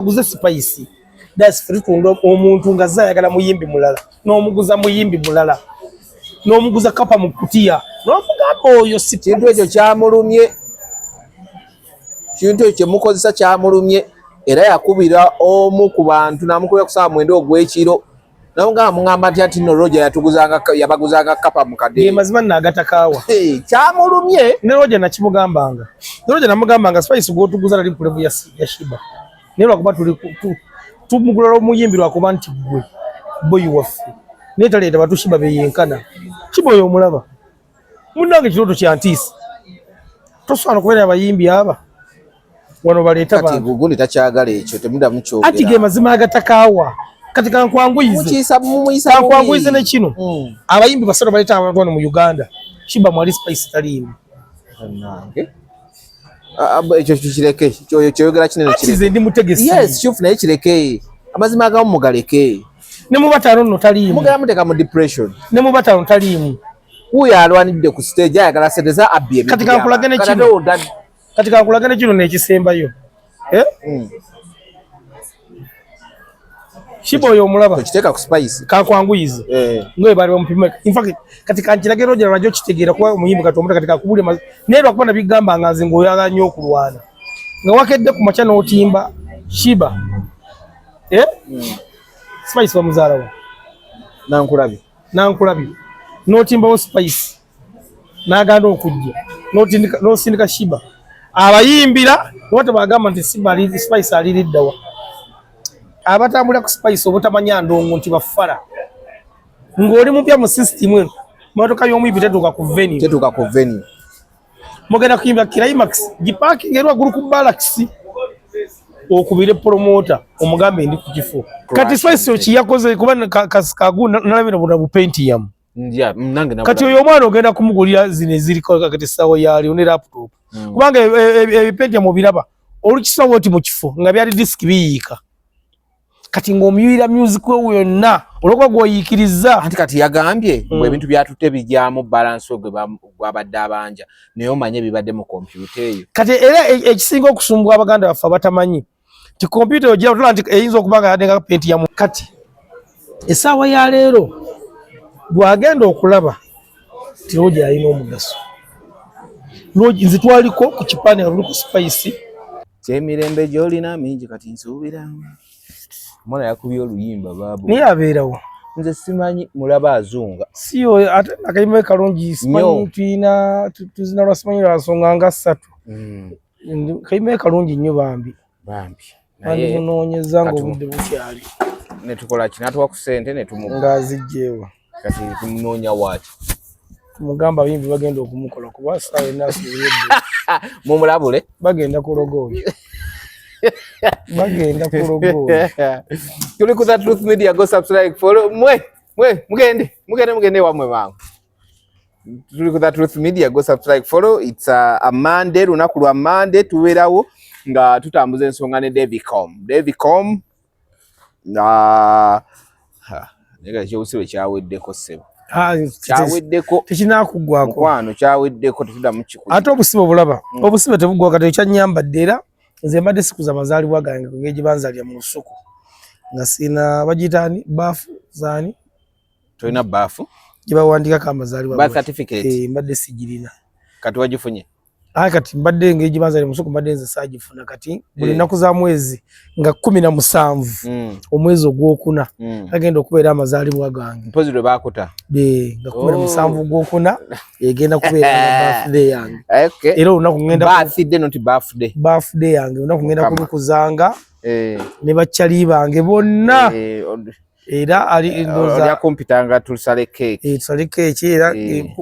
Guze Spice. That's free tunda omuntu nga zayagala muyimbi mulala n'omuguza muyimbi mulala n'omuguza kapa mu kutiya n'omugamba oyo si Kintu ekyo kyamulumye, kintu ekyo kyemukozesa kyamulumye, era yakubira omu ku bantu n'amukubira ku saawa 9 ogw'ekiro, namugamba, mugamba nti ati no Roger yatuguzanga, yabaguzanga kapa mu Ge kade. Mazima naagatakawa. Hey, kyamulumye. Ne Roger nakimugambanga, ne Roger namugambanga, Spice gwotuguza nali ku level ya Sheebah, naye lwakuba tuli tumugula omuyimbi lwakuba nti gwe boyi waffe, naye taleeta batu Sheebah beyenkana. Sheebah oyo omulaba munnange, kirooto kyantiisa, tosobola kubeera abayimbi aba wano baleeta Kati bantu. Gundi takyagala ekyo, temudamu Anti ge kyogera. mazima agatakaawa. Kati kankwanguyize. Mukiisa, mumuyisa. Kankwanguyize ne kino. Abayimbi basatu baleeta abantu wano mu Uganda, Sheebah mwali, Spice taliimu. Nange. Ah, ah, ekyo kikireke, kyoyo kyoyogera kinene. Anti Kireke. Nze ndi mutegesi. Yes, kituufu, naye kireke, amazima agamu mugaleke. Ne mu bataano nno taliimu. Mugera muteeka mu depression. Ne mu bataano taliimu. Wuuyo alwanidde ku stage, ayagala sente za abbi ebintu Kati kankulage ne by'abantu. Kati kino. ate Kati kankulage ne kino n'ekisembayo. Eh? Sheebah oyo omulaba. Tokiteeka ku Spice. Kankwanguyize. Eh. Ngoye baali bamupima. In fact, kati kankirage Roger lwajja okitegeera kuba omuyimbi kati omuta kati kakubule, naye lwakuba nabigamba nga nze ng'oyagala nnyo okulwana nga wakedde ku makya n'otimba Sheebah, eh? Spice bamuzaalawo. Nankulabye. Nankulabye, n'otimbawo Spice n'aganda okujja, n'osindika Sheebah abayimbira, oba tebagamba nti Spice aliriddawa. Abatambulira ku Spice obutamanya ndongo nti bafala ng'oli mupya mu system eno, motoka y'omuyimbi tetuuka ku venue. Tetuuka ku venue. Mugenda kuyimba Climax, giparking eri waggulu ku barracks, okubire promoter omugambe ndi ku kifo. Kati Spice okiyakoze kuba kagu nalabira buna bu Pentium. Nja nange. Kati oyo omwana ogenda kumugulira zino eziriko kati essaawa yaliwo ne laptop, kubanga ebi Pentium obiraba olukisawo oti mu kifo nga byali disk biyiika, kati ng'omuyuyira music we yonna olwokuba gwoyiikiriza. Anti kati yagambye mbu ebintu byatutte bijyamu balance gwe gwabadde abanja, naye omanye ebibadde mu kompyuta eyo. Kati era ekisinga okusumbwa abaganda baffe abatamanyi nti kompyuta ogira otula nti eyinza okuba nga yadde nga Pentium. Kati essaawa ya leero bw'agenda okulaba nti Roger alina omugaso. Nze twaliko ku kipande nga tuli ku Spice. Kyemirembe gyolina mingi, kati nsuubira omwana yakubye oluyimba baabu. Naye abeerawo. Nze simanyi, mulaba azunga. Si oyo ate akayimba ke kalungi, simanyi. Nnyo. Tulina tuzina lwa simanyi lwa nsonga nga ssatu. Kayimba ke kalungi nnyo bambi. Bambi, naye Bandimunoonyeza nga kati obudde bukyali. Netukola ki? Natuwa ku ssente netumuga. Ng'azigyewa. Kati tumunoonya waaki? Tumugamba abayimbi bagenda okumukola kuba saawa enaasuubira. Mumulabule. Bagenda kuloga oyo, bagenda kuloga oyo. Tuli ku The Truth Media. Go subscribe, follow. Mwe mwe mugende, mugende, mugende wamwe mangu. Tuli ku The Truth Media. Go subscribe, follow. It's a Monday, lunaku lwa Monday, tubeerawo nga tutambuza ensonga ne Davicom. Davicom naye ekyobusibe kyaweddeko, ssebo. Ah, Kyaweddeko. Tekinakuggwako. Mukwano, kyaweddeko, tetuddamu kikunya. Ate obusibe obulaba, obusibe tebuggwa. Kati ekyanyambadde, era nze mbadde sikuza amazaalibwa gange kugeri gye banzalira mu lusuku nga sina bagiyita ani, baafu zaani? Tolina baafu? Gye bawandiikako amazaalibwa. Birth certificate? Eh, mbadde sigirina. Kati wagifunye? Aye kati mbadde engeri gye banzalira mu lusuku, mbadde nze saagifuna. Kati buli Eh. nnaku za mwezi nga 17 omwezi ogwokuna agenda okubeera amazaalibwa gange. Mpozi lwe baakuta. Eh, nga 17 ogwokuna egenda kubeera nga birthday yange. Era olunaku ngenda Birthday, not birthday. Birthday yange, olunaku ngenda Mukama. kulukuzanga ne bakyali bange bonna. Era ali ndowooza Olya kumpitanga tusale cake. Eh, tusale keeki era.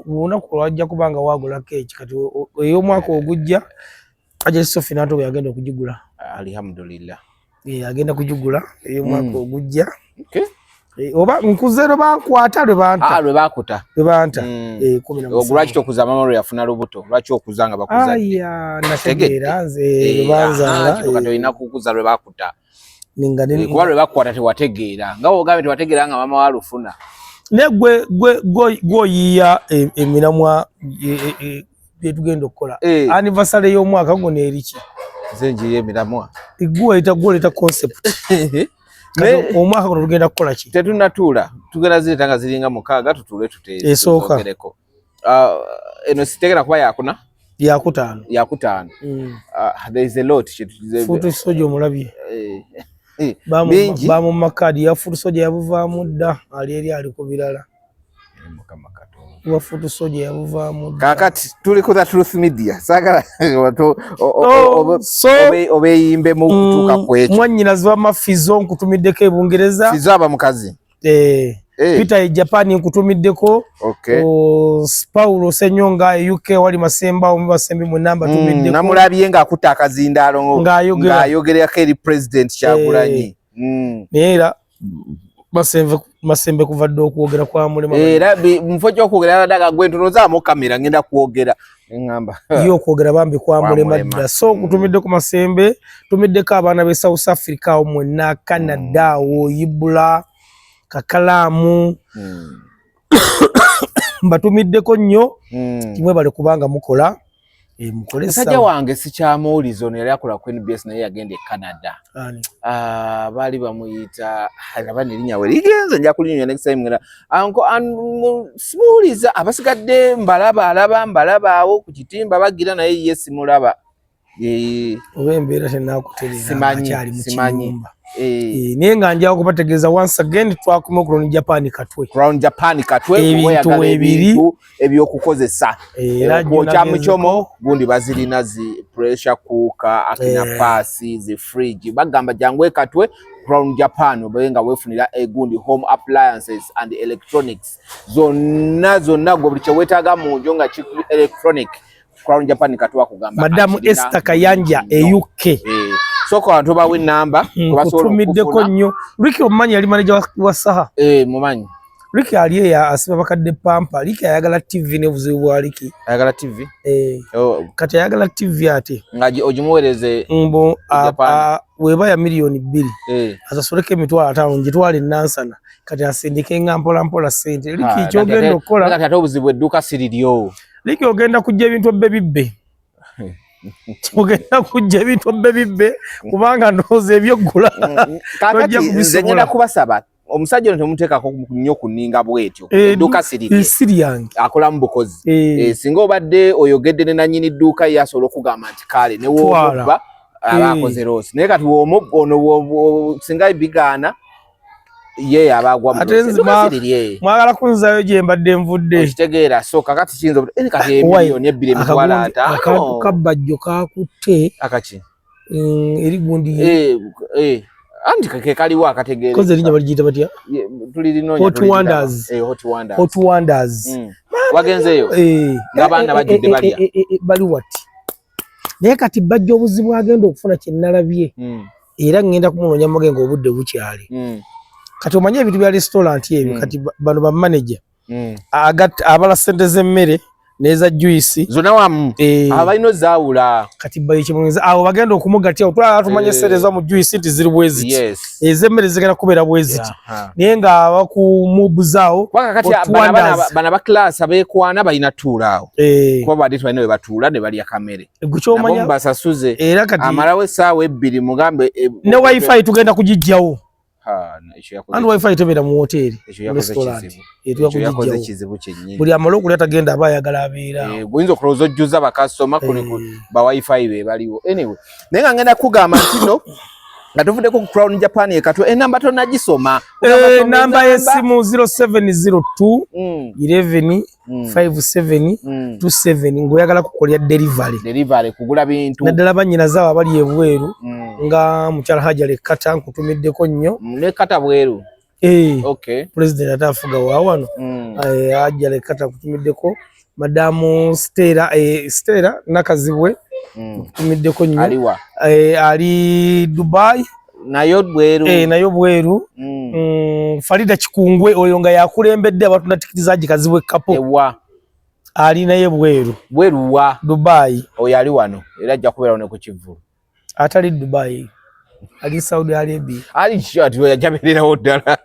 Olunaku lwajja kuba nga wagula keeki. Kati ey'omwaka ogujja Ajali Sofi Nantogo yagenda okugigula. Alhamdulillah. Eh, agenda kugigula ey'omwaka ogujja. Oba nkuze lwe bankwata, lwe banta. Ah, lwe bakuta. Lwe banta. Eh, kumi na Ogwo lwaki musanvu. tokuza mama lwe yafuna lubuto? Lwaki okuza nga bakuzadde? Aya, nategeera nze lwe banzaala. Kati olina kukuza lwe bakuta. Ninga Kuba lwe bakukwata tewategeera, nga bwogambye tewategeera nga mama walufuna. Naye gwe gwoyiiya emiramwa byetugenda okukola. Anniversary y'omwaka guno eriki? Nze njiye emiramwa. Gwe oleeta concept. Omwaka guno tugenda kukola ki? Tetunnatuula, tugenda zireeta nga ziringa 6 tutuule tuteese. Esooka. Eno sitegera kuba yakuna? Yakutaano. Yakutaano. There is a lot. Foot soldier omulabye. Bamumma kaadi ya foot soldier yabuvaamu dda, ali eri ali ku birala. Wa foot soldier yabuvaamu dda. Kaakati tuli ku The Truth Media. Saagala obeeyimbemu okutuuka ku ekyo. Mwannyinazi wamma Fizo nkutumiddeko e Bungereza. Fizo aba mukazi. Peter e Japan nkutumiddeko. Paulo Ssenyonga e UK wali Masemba omu Basembi mwenna mbatumiddeko. Namulabye ng'akutte akazindaalo ng'ayogerako eri President Kyagulanyi. Naye era Masembe kuva dda okwogera kwa mulema. Era mu kifo ky'okwogera yabadde agamba ntunuzaamu kamera ngenda kwogera. Ngamba. Ye okwogera bambi kwa mulema dda. So nkutumiddeko Masembe, tumiddeko abaana b'e South Africa awo mwenna, Canada awo, Ibula, Kakalaamu. Mbatumiddeko nnyo. Mwebale kubanga mukola. Mukole Musajja wange sikyamuwuliza ono yali akola ku NBS naye yagenda e Canada. Baali bamuyita alaba n'erinnya we ligenze nja kulinyonya next time ngenda. Anko simuwuliza abasigadde mbalaba alaba mbalaba awo ku kitimba bagira naye ye simulaba. Oba embeera tenaakutereera akyali mu kiyumba. Naye nga nja okubategeeza once again twakoma Crown Japan Katwe. Crown Japan Katwe ebintu ebiri ebyokukozesa. Kwokya muchomo gundi bazirina zi pressure cooker, akina pasi, zi fridge. Bagamba jangu e Katwe Crown Japan obe nga weefunira egundi home appliances and electronics. Zonna zonna gwe buli kye weetaaga mu nju nga kiri electronic. Crown Japan Katwe akugamba. Madamu Esther Kayanja e UK. Soko abantu bawe namba kutumiddeko nnyo. Ricky omumanyi yali manager wa Saha. Mumanyi. Ricky ali eyo asiba bakadde pampa. Ricky ayagala TV n'obuzibu bwa Ricky. Ayagala TV? Kati ayagala TV ate. Nga ogimuweereze Mbo weba ya 2 millioni. Asasuleko 500,000 ngitwale Nansana. Kati asindike nga mpola mpola ssente. Ricky ky'ogenda okukola. Kati ate obuzibu edduuka siriryo. Ricky ogenda kujja ebintu obbe bibbe. Ogenda kujja ebintu obbe bibbe kubanga ndowooza ebyoggula. Kakati nze ngenda kubasaba omusajja ono temuteekako nnyo ku nninga bw'etyo. Edduuka sirirye. Siri yange. Akolamu bukozi. Singa obadde oyogedde ne nannyini dduuka ye asobola okugamba nti kale ne w'omubba aba akoze loss. Naye kati ono singa bigaana ye aba agwa mu loss. Mwagala kunzaayo gye mbadde nvudde. Okitegeera. So kakati kiyinza kati 2,500,000. Akantu kabbajjo kakutte. Akaki? Eri gundi. Anti ke kaliwo akategeera. Koze erinnya baligiyita batya? Tulirinoonya. Hot Wonders. Hot Wonders. Hot Wonders. Wagenzeeyo? Ng'abaana bajjudde balya. Bali wati. Naye kati bajja obuzibu agenda okufuna kye nalabye. Era ngenda kumunoonya muge ng'obudde bukyali. Kati omanye ebintu bya restaurant ebyo kati bano ba manager. Abala ssente z'emmere n'eza juice. Zonna wamu. Abalina ozaawula. Kati bayo kimuliza awo bagenda okumugatya otwala tumanye ssente za mu juice nti ziri bwe ziti. Ez'emmere zigenda kubeera bwe ziti. Naye nga abakumubuzaawo. Kubanga kati bana ba class abeekwana balina tuula awo. Kuba badde tebalina we batuula ne balya kamere. Gwe ky'omanya. Nabo mbasasuze. Era kati amalawo essaawa 2 mugambe. Ne wifi tugenda kugiggyawo. And wifi tebeera mu woteeri. Ekyo kizibu kyennyini. Buli amala okulya tagenda aba ayagala abeera. Guyinza okulowooza ojjuza bakasitoma ba wifi be baliwo. Anyway, naye nga ngenda kugamba nti no nga tuvuddeko ku Crown Japan e Katwe enamba tonnagisoma. Enamba y'essimu 0702 11 57 27 ng'oyagala kukolera delivery. Delivery kugula bintu. Naddala bannyinazaabo abali ebweru nga mukyala Hajara Kata nkutumiddeko nnyo. Ne Kata bweru. President ate afuga wa wano. Hajara Kata nkutumiddeko. Madamu Stella, Stella Nakazibwe nkutumiddeko nnyo. Aliwa? Ali Dubai. Nayo bweru. Nayo bweru. Farida Kikungwe oyo nga yakulembedde abatunda tikiti za Kazibwe Kapo. Ewa. Ali naye bweru. Bweru wa? Dubai. Oyo ali wano era ajja kubeerawo ne ku kivvulu. Atali Dubai. Ali Saudi Arabia. Ali ati oyo ajja beererawo ddala.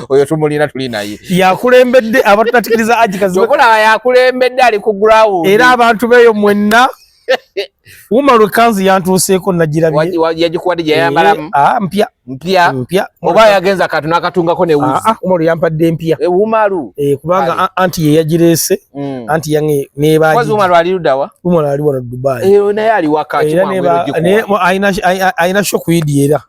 Oyo tumulina tuli naye. Yakulembedde abatunda tikiti za Haji Kazibwe. Okulaba yakulembedde ali ku ground. Era abantu beeyo mwenna. Umaru ekanzu yantuuseeko nagirabye. Yagikuwadde gyeyayambalamu? Eh, ah, mpya. Mpya. Mpya. Oba yagenza akantu n'akatungako ne wuzi. Ah, ah, Umaru yampadde mpya. Eh, Umaru. Eh, kubanga anti ye yagireese. Anti yange nebaagi. Kwazi Umaru ali ludda wa? Umaru ali wano Dubai. Eh, naye ali waka alina show ku Idi era.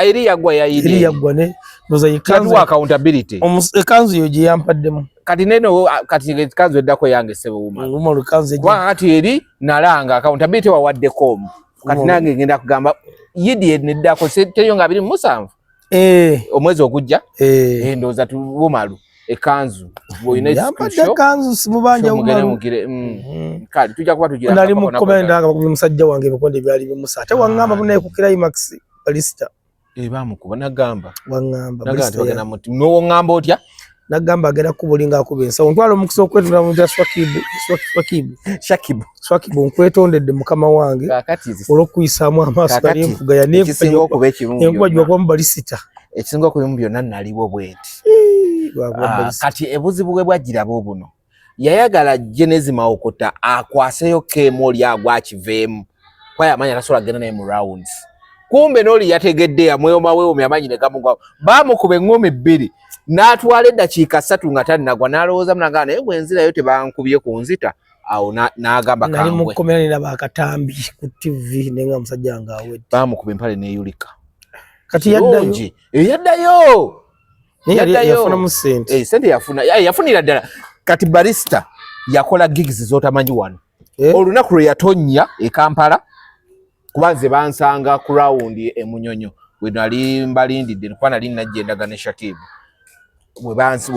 Eri yaggwa ya Idi. Eri yaggwa ne ndoza yekanzu accountability. Ekanzu yo gye yampaddemu. Kati neno kati ekanzu eddako yange ssebo Umaru. Umaru kanzu kuba kati eri nalanga accountability wawaddeko omu. Kati nange ngenda kugamba Idi neddako teriyo nga 27. Eh. Omwezi ogujja. Eh. Eh, ndowooza Umaru ekanzu bw'olina yampadde ekanzu simubanja Umaru. Kale tujja kuba tugira nali mu komenda nga bakubye musajja wange ebikonde byali bimusa ate wangamba munaye ku climax Balista. Eh, bamukuba nagamba. Wangamba Balista. Bagenda muti. N'oŋŋamba otya? Nagamba agenda kubulinga akuba ensawo. Ntwala omukisa okwetunda mu bya Swakibu, Swakibu. Shakibu. Swakibu nkwetondedde mukama wange. Olw'okuyisaamu amaaso gali enkugaya n'ekisinga okuba ekirungi. Enkuba gye mu Balista. Ekisinga okuba mu byonna naliwo bwenti. Kati ebuzibu bwe bwajjiraba obuno. Yayagala ajje ne zimawokota akwaseyo keemu oli agwa akiveemu kuba yamanya tasobola kugenda naye mu rounds. Kumbe n'oli yategedde yamwewomawewomya amaanyi ne gamugwawo. Baamukuba eŋŋumi bbiri n'atwala eddakiika ssatu nga tannagwa n'alowoozamu n'agamba naye bwe nzirayo tebankubye kunzita awo n'agamba kangwe. Nali mu kkomera ne ndaba akatambi ku TV naye nga musajja nga awedde. Baamukuba empale n'eyulika. Kati yaddayo. Yaddayo. Yafunamu sente. Eh, sente yafuna. Yafunira ddala. Kati Barista yakola gigs z'otamanyi wano. Eh? Olunaku lwe yatonnya e Kampala kuba nze bansanga ku round e Munyonyo we nali mbalindidde kuba nali najja endaga ne Shakib. We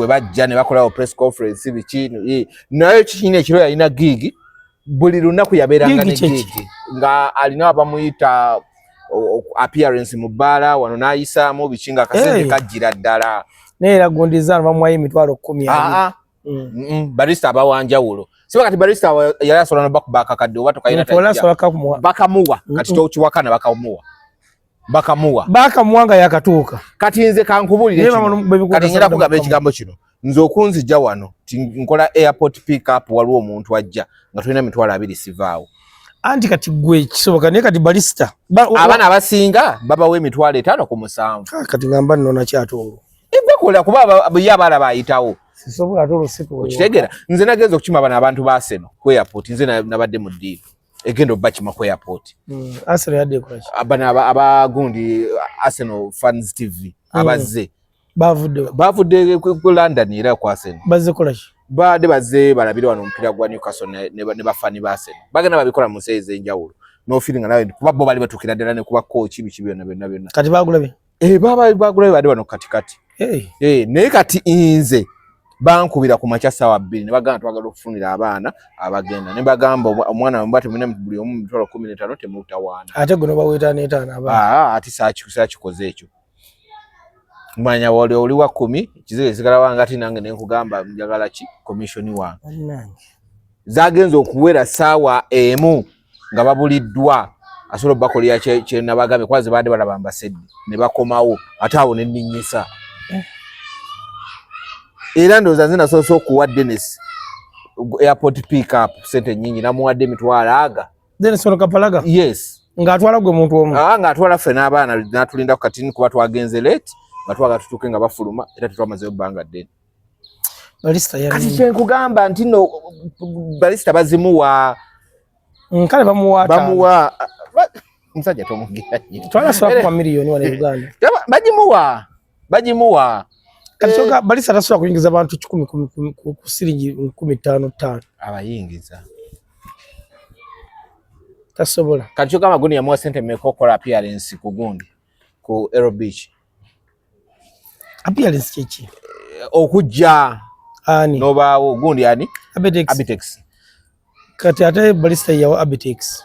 bajja ne bakolawo press conference biki naye kikina ekiro yalina gig buli lunaku yabeeranga ne gig nga alina abamuyita appearance mu bbaala wano n'ayisaamu biki nga akasente kajjira ddala. Naye era gundi zaano bamuwayo emitwalo 10. Barista aba wa njawulo. Siba kati barista yali asobola n'obakuba akakadde oba tokayina bakamuwa kati tokiwakana bakamuwa. Bakamuwa. Bakamuwa nga yakatuuka. Kati nze kankubulire kino. Kati ngenda kugamba ekigambo kino. Nze okunzijja wano nkola airport pick up waliwo omuntu ajja nga tulina 20,000 sivaawo. Anti kati gwe kisoboka naye kati Barista abaana abasinga babawa 5,000 ku 7. Kati ngamba nno nakyate olwo. Bakola kuba ye abaana bayitawo. Sisobola ate olwo situwola. Okitegeera nze nagenza okukima bano abantu ba Arsenal ku airport nze nabadde mu ddiiro egenda obbakima ku airport. Arsenal yadde ekola ki? Bano abagundi Arsenal Fans TV abazze. Bavudde ku London era ku Arsenal. Bazze kola ki? Baadde bazze balabire wano omupiira gwa Newcastle ne bafani ba Arsenal. Bagenda babikola mu nsi ez'enjawulo. N'ofiiringa nawe kuba bo bali batuukira ddala ne kuba coach biki byonna byonna byonna. Kati baagulabye? Eh, baagulabye badde wano katikati. Hey. Eh, naye kati nze bankubira ku makya 2:00 ne bagamba twagala okufunira abaana abagenda. Ne bagamba omwana mba temulina buli omu 15,000 temutawaana. Ate guno baweeta n'etaano abaana. Ah, ate saakikoze ekyo. Manya wali oli wa 10 kizigo esigala wange ate nange ne nkugamba njagala ki commission wange. Zagenze okuwera 1:00 nga babuliddwa asobola obbakolera kye nabagambye kuba ze baadde balaba mbasedde ne bakomawo ate awo ne nninnyisa. Era ndowooza nze nasoose okuwa Dennis airport pick up sente nnyingi namuwadde 50,000. Dennis ono Kapalaga? Yes. Ng'atwala gwe muntu omu? Ah, ng'atwala ffe n'abaana n'atulinda ku katini kuba twagenze late nga twagala tutuuke nga bafuluma era tetwamazeyo bbanga ddene. Kati kye nkugamba nti no Barista bazimuwa. Kale bamuwa. Bamuwa. Musajja tomugira nnyo. Twala sobola kuwa miliyoni wano e Uganda. Bagimuwa. Bagimuwa. Kati kyoka Barista tasobola kuyingiza bantu 100 ku siringi 15,000. Abayingiza. Tasobola. Kati kyoka Maguni yamuwa sente mmeka okukola appearance ku gundi ku Aero Beach. Appearance kiki? Okujja. Ani? N'obaawo gundi ani? Abitex. Abitex. Kati ate Barista yawa Abitex.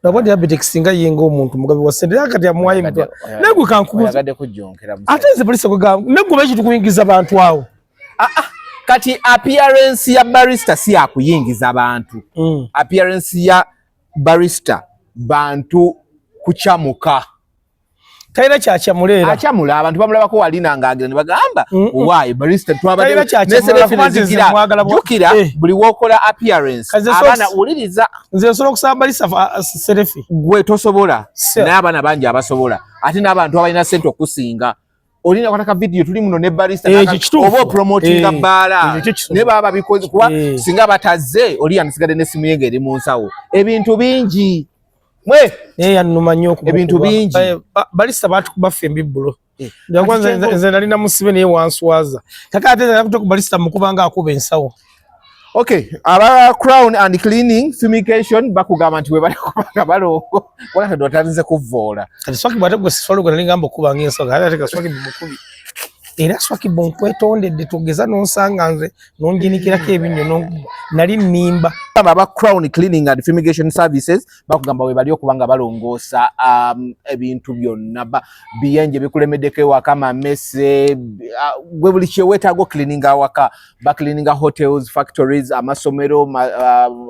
Nabadde Abitex nga ye ng'omuntu mugabi wa ssente era kati amuwaayo emitwalo. Naye gwe kankubuuze. Oyagadde kujjonkera musajja. Ate nze Barista gwe gamba naye gwe lwaki tukuyingiza bantu awo? Kati appearance ya Barista si ya kuyingiza bantu. Appearance ya Barista bantu kucamuka. Talina kyakyamula. Akyamula, abantu bamulabako walina ng'agira ne bagamba, "Why barista?" Talina kyakyamula kuba nti nze mwagala. Jjukira, buli wokola appearance, Kaze abaana, wuliriza. Nze nsobola okusaba barista selfie. Gwe tosobola, Sir. naye abaana bangi abasobola, ate n'abantu abalina sente okusinga. Olina kwata ka video, tuli muno ne barista, Ekyo kituufu. oba opromotinga bbaala. Ekyo kyo Ne baba babikoze kuba singa batazze, oli yandisigadde n'essimu ye ng'eri mu nsawo. Ebintu bingi mwe. Naye yannuma nnyo okumukuba. Ebintu bingi. Barista baatukuba ffe embibbulo. Njakuba Kati nze nalina musibe, naye wanswaza. Kaka ate nze nakuta ku barista mukuba nga akuba ensawo. Okay, aba Crown and Cleaning Fumigation bakugamba nti webali kubanga balongo wakati watandise kuvvoola. Kati Swakibu, ate gwe siswalo gwe nali ngamba okuba ng'ensawo, ate ka Swakibu mukubi. Era Swakibu, nkwetondedde, togeza n'onsanga nze n'onjinikirako ebinnyo n'onkuba. Nali nnimba. Aba Crown Cleaning and Fumigation Services bakugamba webali okuba nga balongoosa ebintu byonna, biyenje bikulemeddeko ewaka, mamese, gwe buli kyeweetaaga ocleaning awaka. Bacleaninga hotels, factories, amasomero,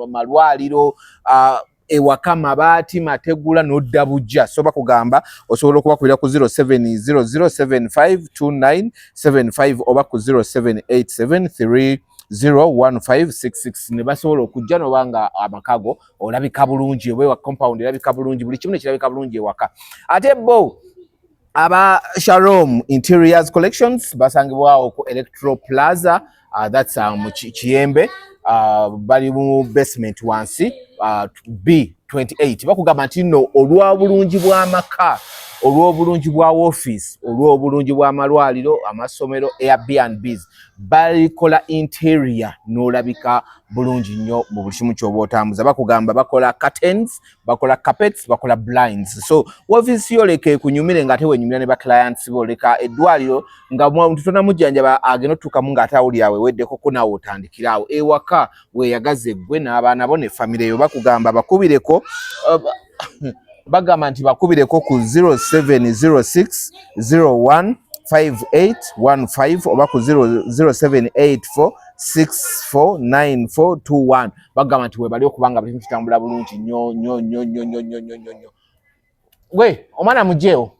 malwaliro, ewaka, mabaati, mategula, n'odda bujja. So bakugamba osobola okubakubira ku 0700752975 oba ku 0787301566 ne basobola okujja noba nga amaka go olabika bulungi, oba ewa compound erabika bulungi, buli kimu nekirabika bulungi ewaka. Ate bo aba Shalom Interiors Collections basangibwawo ku Electro Plaza, that's mu Kiyembe, bali mu basement wansi, B28. Bakugamba nti nno olw'obulungi bw'amaka, olw'obulungi bwa office, olw'obulungi bw'amalwaliro, amasomero, Airbnbs, balikola interior n'olabika bulungi nnyo mu buli kimu ky'oba otambuza. Bakugamba bakola curtains, bakola carpets, bakola blinds. So woofiisi yo leka ekunyumire ng'ate wenyumira ne ba clients bo. Leka eddwaliro nga muntu tonamujjanjaba agenda otuukamu ng'ate awulira aweweddeko ko, naawe otandikira awo ewaka weeyagaze ggwe n'abaana bo ne famire yo. Bakugamba bakubireko, bagamba nti bakubireko ku 0706 01 5815 oba ku 0784 649421. Bagamba nti webali okubanga buli kitambula bulungi nnyo nnyo nnyo nnyo nnyo nnyo nnyo nnyo nnyo. Gwe omwana mugyewo.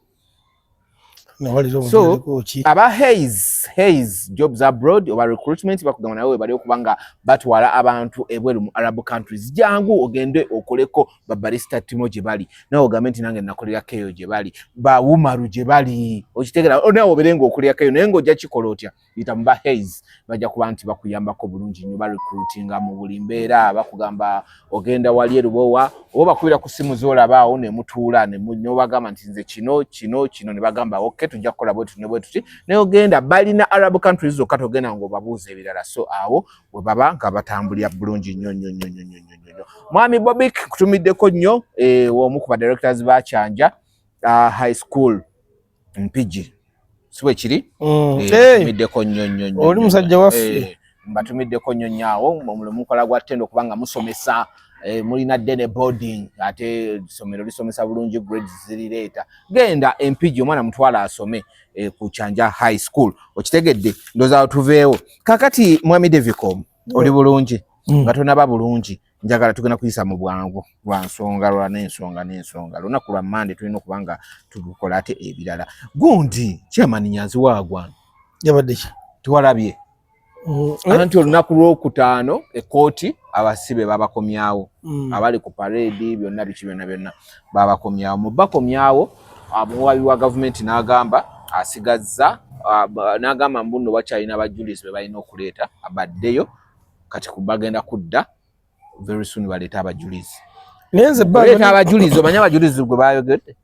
So aba Hays Jobs Abroad oba Recruitment bakugamba nawe webali okuba nga batwala abantu ebweru mu Arab countries. Jangu ogende okoleko. Babarista Timo gye bali, nawe ogambe nti nange nakolerako eyo gye bali, bawumaru gye bali, okitegera, nawe obeere nga okolerako eyo. Naye ng'ojja kikola otya? Yita mu ba Hays, bajja kuba nti bakuyambako bulungi nnyo. Barecruitinga mu buli mbeera. Bakugamba ogenda wali erubowa oba bakubira ku simu z'olabaawo ne mutuula ne bagamba nti nze kino kino kino, ne bagamba okay, tujja kukola bwe tuti ne bwe tuti, naye ogenda balina Arab countries zokka, togenda ng'obabuuza ebirala. So awo we baba nga batambulira bulungi nnyo nnyo nnyo nnyo nnyo nnyo nnyo. Mwami Bobik, kutumiddeko nnyo, omu ku ba directors ba Kyanja High School Mpigi, si bwe kiri? Tumiddeko nnyo nnyo nnyo. Oli nnyo, musajja nnyo. waffe. Mbatumiddeko nnyo nnyo awo omulimu mukola gwa ttendo kubanga musomesa, mulina ddene boarding, ate essomero lisomesa bulungi, grades zirireeta. Genda Empigi, omwana mutwala asome, ku Kyanja High School. Okitegedde? Ndowooza tuveewo kakati. Mwami Devicom, oli bulungi? Nga tonaba bulungi, njagala tugenda kuyisa mu bwangu lwa nsonga lwa n'ensonga n'ensonga. Lunaku lwa Mande, tulina okuba nga tukola ate ebirala. Gundi chairman Nyanzi waagwa. Yabadde ki? Tiwalabye? Anti olunaku lwokutaano ekooti abasibe babakomyawo. Abali ku parade byonna biki byonna byonna babakomyawo. Mu bakomyawo, omuwabi wa gavumenti n'agamba asigazza, n'agamba mbu nno wakyalina abajulizi be balina okuleeta abaddeyo. Kati bagenda kudda very soon baleete abajulizi. Naye nze Kuleeta abajulizi, omanyi abajulizi gwe bayogedde?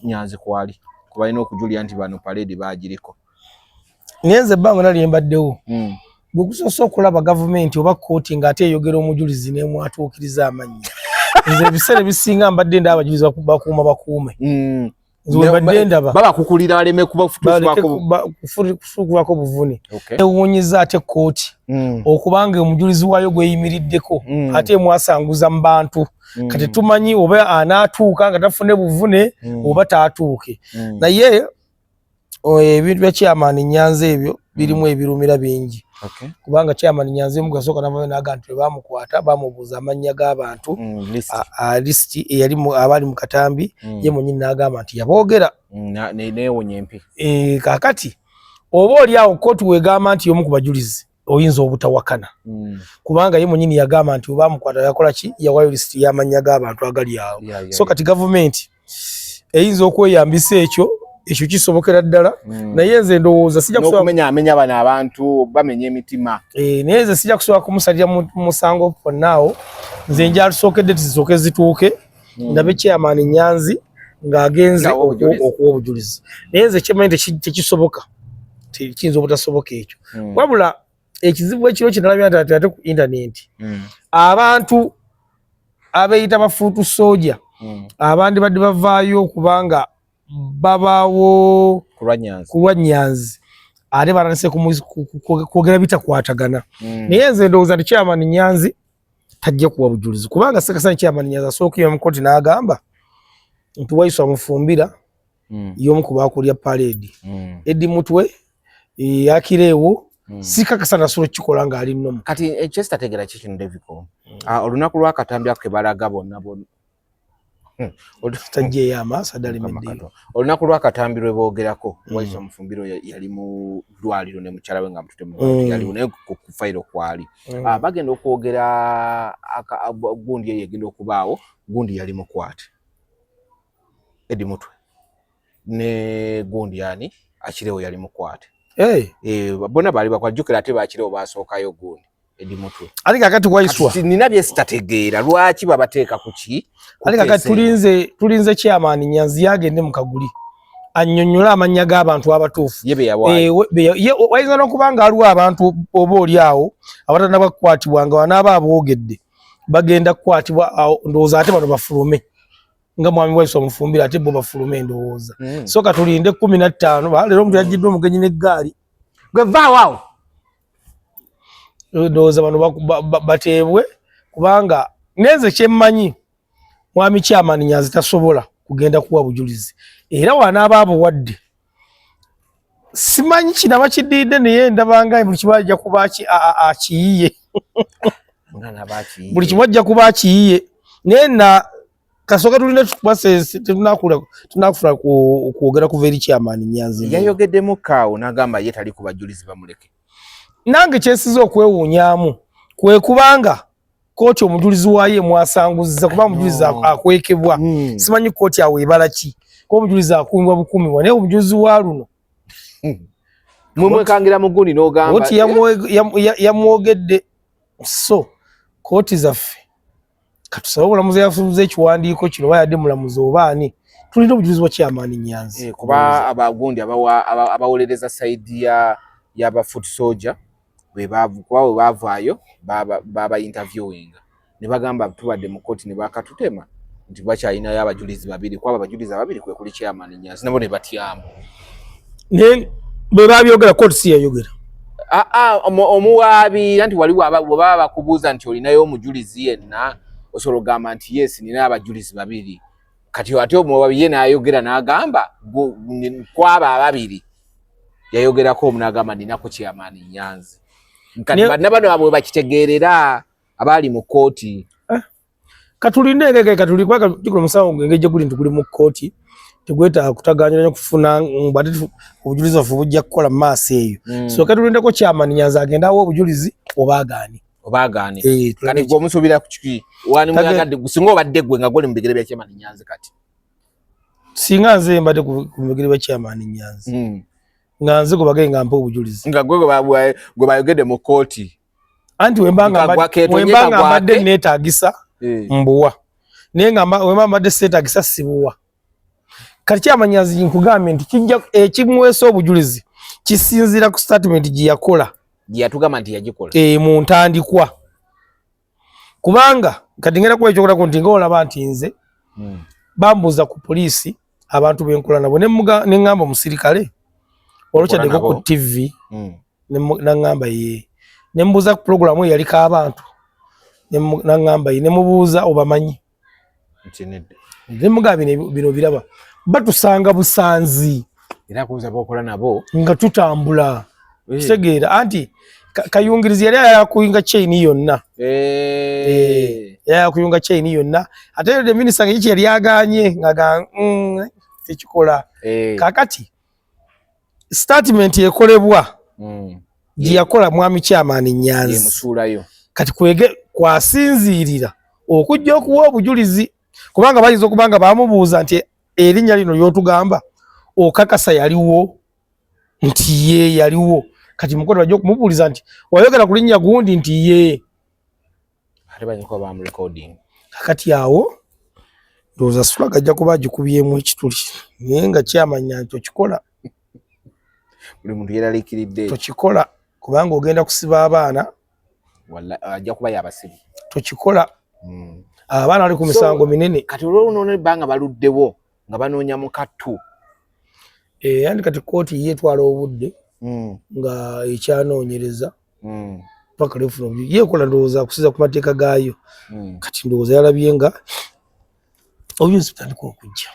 Nyanzi kwali kubalina okujulira nti bano parade bagiriko. Naye nze ebbanga nali mbaddewo, gwe gusoose okulaba gavumenti oba kooti ng'ate eyogera omujulizi n'emwatuukiriza amannya. Nze ebiseera ebisinga mbadde ndaba abajulizi bakuuma bakuume. Nze we mbadde ndaba babakukulira baleme baleke kubafutuusibwako kusuukibwako buvune. Ewuunyizza ate kooti okubanga omujulizi waayo gweyimiriddeko ate emwasanguza mu bantu. Kati tumanyi oba anaatuuka nga tafune buvune oba taatuuke. Naye ebintu bya chairman Nyanzi ebyo birimu ebirumira bingi, kubanga chairman Nyanzi omu gasooka navayo naga nti bamukwata bamubuuza amannya g'abantu, List. Lisiti eyali abaali mu katambi, ye mwennyini n'agamba nti yaboogera. Newonya empi. Kakati oba oli awo kooti wegamba nti omu ku bajulizi oyinza obutawakana, kubanga ye mwenyini yagamba nti oba amukwata yakola ki, yawayo lisiti y'amannya g'abantu agali awo. So kati gavumenti eyinza okweyambisa ekyo, ekyo kisobokera ddala. Naye nze ndowooza sijja kusobola n'okumenya amenya bano abantu bamenya emitima. Naye nze sijja kusobola kumusalira musango for now. Nze njalusookedde tizisooke zituuke, ndabe chairman Nyanzi ng'agenze Ng'awa obujulizi. okuwa obujulizi. Naye nze kyemanyi tekisoboka, kiyinza obutasoboka ekyo. Wabula ekizibu ekiro kinalabya nti ate ku internet abantu abeeyita ba foot soldier, abandi badde bavaayo okubanga babaawo ku lwa Nyanzi, ku lwa Nyanzi, ate batandise kwogera bitakwatagana. Naye nze ndowooza nti chairman Nyanzi tajja kuwa bujulizi, kubanga sekasani chairman Nyanzi asooka mu kooti n'agamba nti Waiswa Mufumbira y'omu ku baakulya parade, Eddie Mutwe yakireewo. Sikakasa nasobola okukikola ng'ali nnomu. Kati ekyesitategeera ki kino, Devico? Ah, olunaku lwakatambi ako ke balaga bonna bonna. Tajjeeyo amaaso Mukama adalemeddeyo. Katonda. Olunaku lwakatambi lwe boogerako, Waiswa Mufumbiro yali mu ddwaliro ne mukyala we nga mutute mu ddwaliro, yaliwo naye ku fayiro kwali. Ah, bagenda okwogera gundi eyo egenda okubaawo, gundi yali mukwate Eddie Mutwe ne gundi ani Akirewo yali mukwate. Hey. Bonna baali bakwate, jjukira ate Bakirewo basookayo gundi Eddie Mutwe. Ate kakati Waiswa Kati nina bye sitategeera, lwaki babateeka ku ki? Ku Ate kakati keesi eno. tulinze chairman Nyanzi yagende mu kaguli annyonnyole amannya g'abantu abatuufu ye be yawaayo. Ye wayinza n'okuba nga waliwo abantu oba oli awo abatannaba kukwatibwa, nga wanaaba aboogedde bagenda kukwatibwa awo. Ndowooza ate bano bafulume nga mwami Waiswa Mufumbiro, ate bo bafulume ndowooza. So katulinde 15. Leero omuntu yajjiddwa omugenyi n'eggaali. Gwe vaawo awo. Ndowooza bano bateebwe, kubanga nenze kyemmanyi mwami chairman Nyanzi tasobola kugenda kuwa bujulizi, era wanaaba abuwadde simanyi kinaba kiddiridde, naye ndabanga buli kimu ajja kuba akiyiye. Nga naba akiyiye. Buli kimu ajja kuba akiyiye, naye na kasooka tulina tukuba tunakufuna kwogera kuva eri chairman Nyanzi. Yayogeddemu kaawo n'agamba ye tali ku bajulizi, bamuleke. Nange kyensiza okwewuunyaamu kwe kubanga kooti omujulizi waayo emwasanguzza, kuba omujulizi No. akwekebwa. Simanyi kooti awo ebala ki, kuba omujulizi akuumibwa bukuumibwa, naye omujulizi wa luno Mwe mwekangira mu gundi n'ogamba kooti yamwogedde. So kooti zaffe katusabe omulamuzi yafuluza ekiwandiiko kino, oba yadde mulamuzi oba ani, tulina obujulizi bwa chairman Nyanzi. Kuba abagundi abawolereza side ya y'aba foot soldier bwe kuba bwe baavaayo baba interviewing ne bagamba tubadde mu kooti ne bakatutema nti bakyalinayo abajulizi babiri, kwaba abajulizi ababiri kwe kuli chairman Nyanzi, nabo ne batyamu. Naye bwe babyogera kooti si yayogera. Ah, ah, omuwaabi anti waliwo bwe baba bakubuuza nti olinayo omujulizi yenna, osobola okugamba nti yes, nina abajulizi babiri. Kati ate omuwaabi ye n'ayogera n'agamba kwabo ababiri yayogerako omu n'agamba ninako chairman Nyanzi. Kati banna bano bwe bakitegeerera abaali mu kkooti. Katulinde engege katuli, kubanga jukira omusango engeri gye guli nti guli mu kkooti, tegwetaaga kutaganyula nnyo kufuna ate obujulizi bwaffe bujja kukola mu maaso eyo. So katulindeko chairman Nyanzi agende awa obujulizi oba agaane. Oba agaane. Tulinde. Kati gwe omusuubira ku kiki? Wani muyagadde singa obadde gwe nga gwoli mu bigere bya chairman Nyanzi kati? Singa nze mbadde ku bigere bya chairman Nyanzi, nga nze gwe bagende nga mpa obujulizi, nga gwe gwe bayogedde mu kkooti. Anti wemba nga Nga gwakeetonye wemba nga kagwake. mbadde neetaagisa mbuwa, naye nga wemba mbadde seetaagisa sibuwa. Kati chairman Nyanzi nkugambye nti kijja ekimuweesa obujulizi kisinziira ku statement gye yakola, gye yatugamba nti yagikola mu ntandikwa. Kubanga kati ngenda kuwa ekyokulabirako nti nga olaba nti nze bambuuza ku poliisi abantu benkola nabo, ne ŋŋamba omusirikale olwokyaddeko ku nabo? TV, naŋŋamba ye, ne mbuuza ku pulogulaamu eyaliko abantu, naŋŋamba ye, ne mubuuza obamanyi, Nti nedda. Ne mugamba bino biraba batusanga busanzi. Era kubuuza bokola nabo. Nga tutambula. Kitegeera anti Kayungirizi yali ayagala kuyunga chain yonna. Yali ayagala kuyunga chain yonna, ate the minister nga yiki yali aganye nga ga Tekikola. Eh. Kakati statement ekolebwa gye yakola mwami Chairman Nyanzi Yemusuulayo. Kati kwege kwasinziirira okujja okuwa obujulizi, kubanga bayinza okuba nga bamubuuza nti erinnya lino ly'otugamba okakasa yaliwo, nti ye yaliwo. Kati mukono bajja okumubuuliza nti wayogera ku linnya gundi nti ye. Ate bayinza okuba bamurecording. Kakati awo ndowooza Sulaga ajja kuba agikubyemu ekituli, naye nga kyamanya nti okikola. Buli muntu yeraliikiridde. Tokikola kubanga ogenda kusiba abaana. Walla, ajja kuba yabasibi. Tokikola. Abaana bali ku misango minene. Kati olwonoona ebbanga baluddewo nga banoonya mukattu. Anti kati kkooti ye etwala obudde nga ekyanoonyereza paka lwefuna obujulizi. Ye ekola ndowooza okusinziira ku mateeka gaayo. Kati ndowooza yalabye nga obujulizi butandika okujja.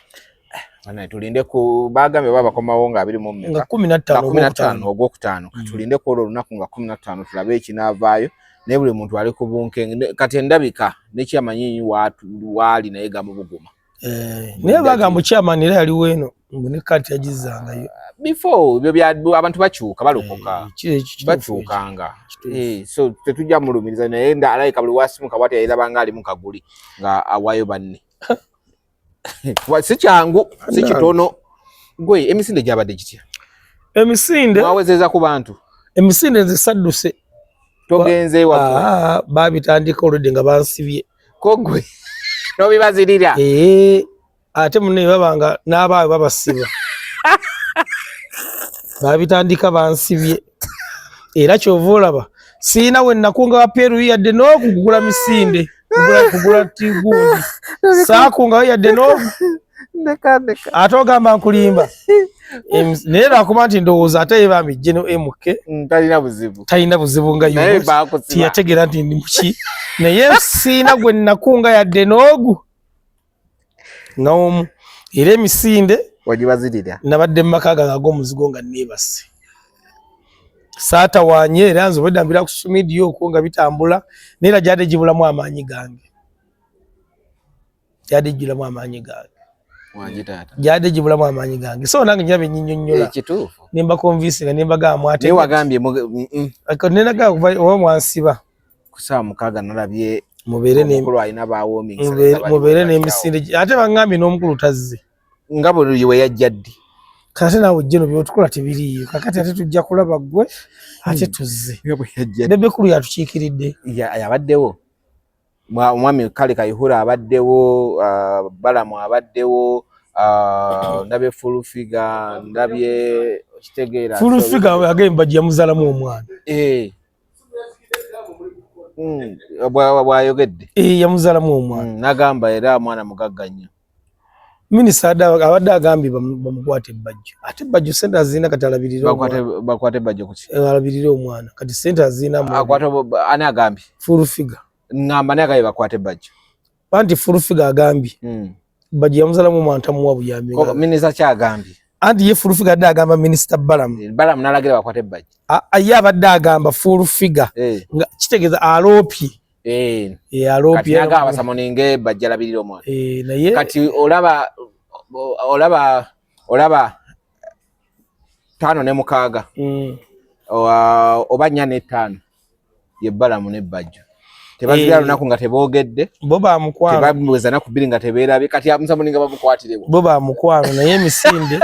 Banaye tulinde ku bagambye baba bakomawo nga abiri mu mmeka? Nga kumi na ttaano Nga kumi na ttaano ogwokutaano. Ogwokutaano. Tulinde ku olwo olunaku nga 15 tulabe ekinaavaayo, naye buli muntu ali ku bunkenke. Kati endabika nekyamanyi waali naye gamubuguma. Naye bagamba chairman era yaliwo eno mbu ne kati yagizzangayo. Before ebyo bya abantu bakyuka balokoka. Bakyukanga. So tetujja mulumiriza, naye alabika buli wasimuka bw'ati yayiraba nga ali mu kaguli nga awaayo banne. Kuba si kyangu, si kitono. Gwe emisinde gyabadde gitya? Emisinde mwawezeza ku bantu? Emisinde nze sadduse. Togenze wako? Babitandika olwedde nga bansibye. Ko gwe n'obibazirira? Ate munne babanga n'abaawe babasiba. Babitandika bansibye. Era ky'ova olaba siina we nakunga wa Peru yadde n'okugula misinde, kugula tigundi. Saakungayo yadde n'oku. Ndeka, ndeka. Ate ogamba nkulimba. Naye lwakuba nti ndowooza ate ye bambi General MK. Talina buzibu. Talina buzibu nga Naye yo. baakusiba. Tiyategeera nti ndi muki. Naye siina gwe nakunga yadde n'ogu. N'omu. Era emisinde wagibazirira. Nabadde mu maka gange ag'omuzigo nga neebase. Saatawaanye era nze obwedda mbira ku social media okwo nga bitambula, naye era gyadde gibulamu amaanyi gange. Gyadde gibulamu amaanyi gange. Wangi taata. Gyadde gibulamu amaanyi gange. So nange njabe nnyinyonnyola. Kituufu. Ne mbakonvinsinga ne mbagamba mwate. Naye wagambye Ako ne nagamba kuva oba mwansiba. Ku ssaawa 6 nalabye Mubeere ne omukulu alina ba warming center bali mubeere bali n'emisinde. Ate bangambye n'omukulu tazze. Nga bwe we yajja ddi? Kati naawe ojje no by'otukola tebiriiyo. Kakati ate tujja kulaba ggwe ate tuzze. Nga bwe yajja ddi? Bebe Cool yatukiikiridde. Ya, yabaddewo. Omwami Kale Kayihura abaddewo, Balamu abaddewo, ndabye Full Figure, ndabye okitegeera. Full Figure agamba bajja yamuzaalamu omwana. Bw'ayogedde. Yamuzaalamu omwana. N'agamba era mwana mugagga nnyo. Minisita abadde agambye bamukwate ebbajjo. Ate ebbajjo ssente azirina kati alabirire omwana. Bakwate ebbajjo ku ki? Alabirire omwana. Kati ssente azirina mu- Akwate ani agambye? Full Figure. Ngamba ani agambye bakwate ebbajjo? Anti Full Figure agambye. Bajjo yamuzaalamu omwana tamuwa buyambi. Ko, minisita kyagambye? Anti ye Full Figure adde agamba Minisita Balamu. Balamu n'alagira bakwate ebbajjo. Ye abadde agamba Full Figure. Nga kitegeeza aloopye. Aloopye. Kati n'agamba basamoninge bajja alabirire omwana. Naye kati olaba 5 ne 6. Oba 4 ne 5 ye Balamu ne Bajjo. Tebazira lunaku nga teboogedde. Bo ba mukwano. Tebamuweza naku 2 nga tebeerabye. Kati amusamoninga bamukwatirewo. Bo ba mukwano naye emisinde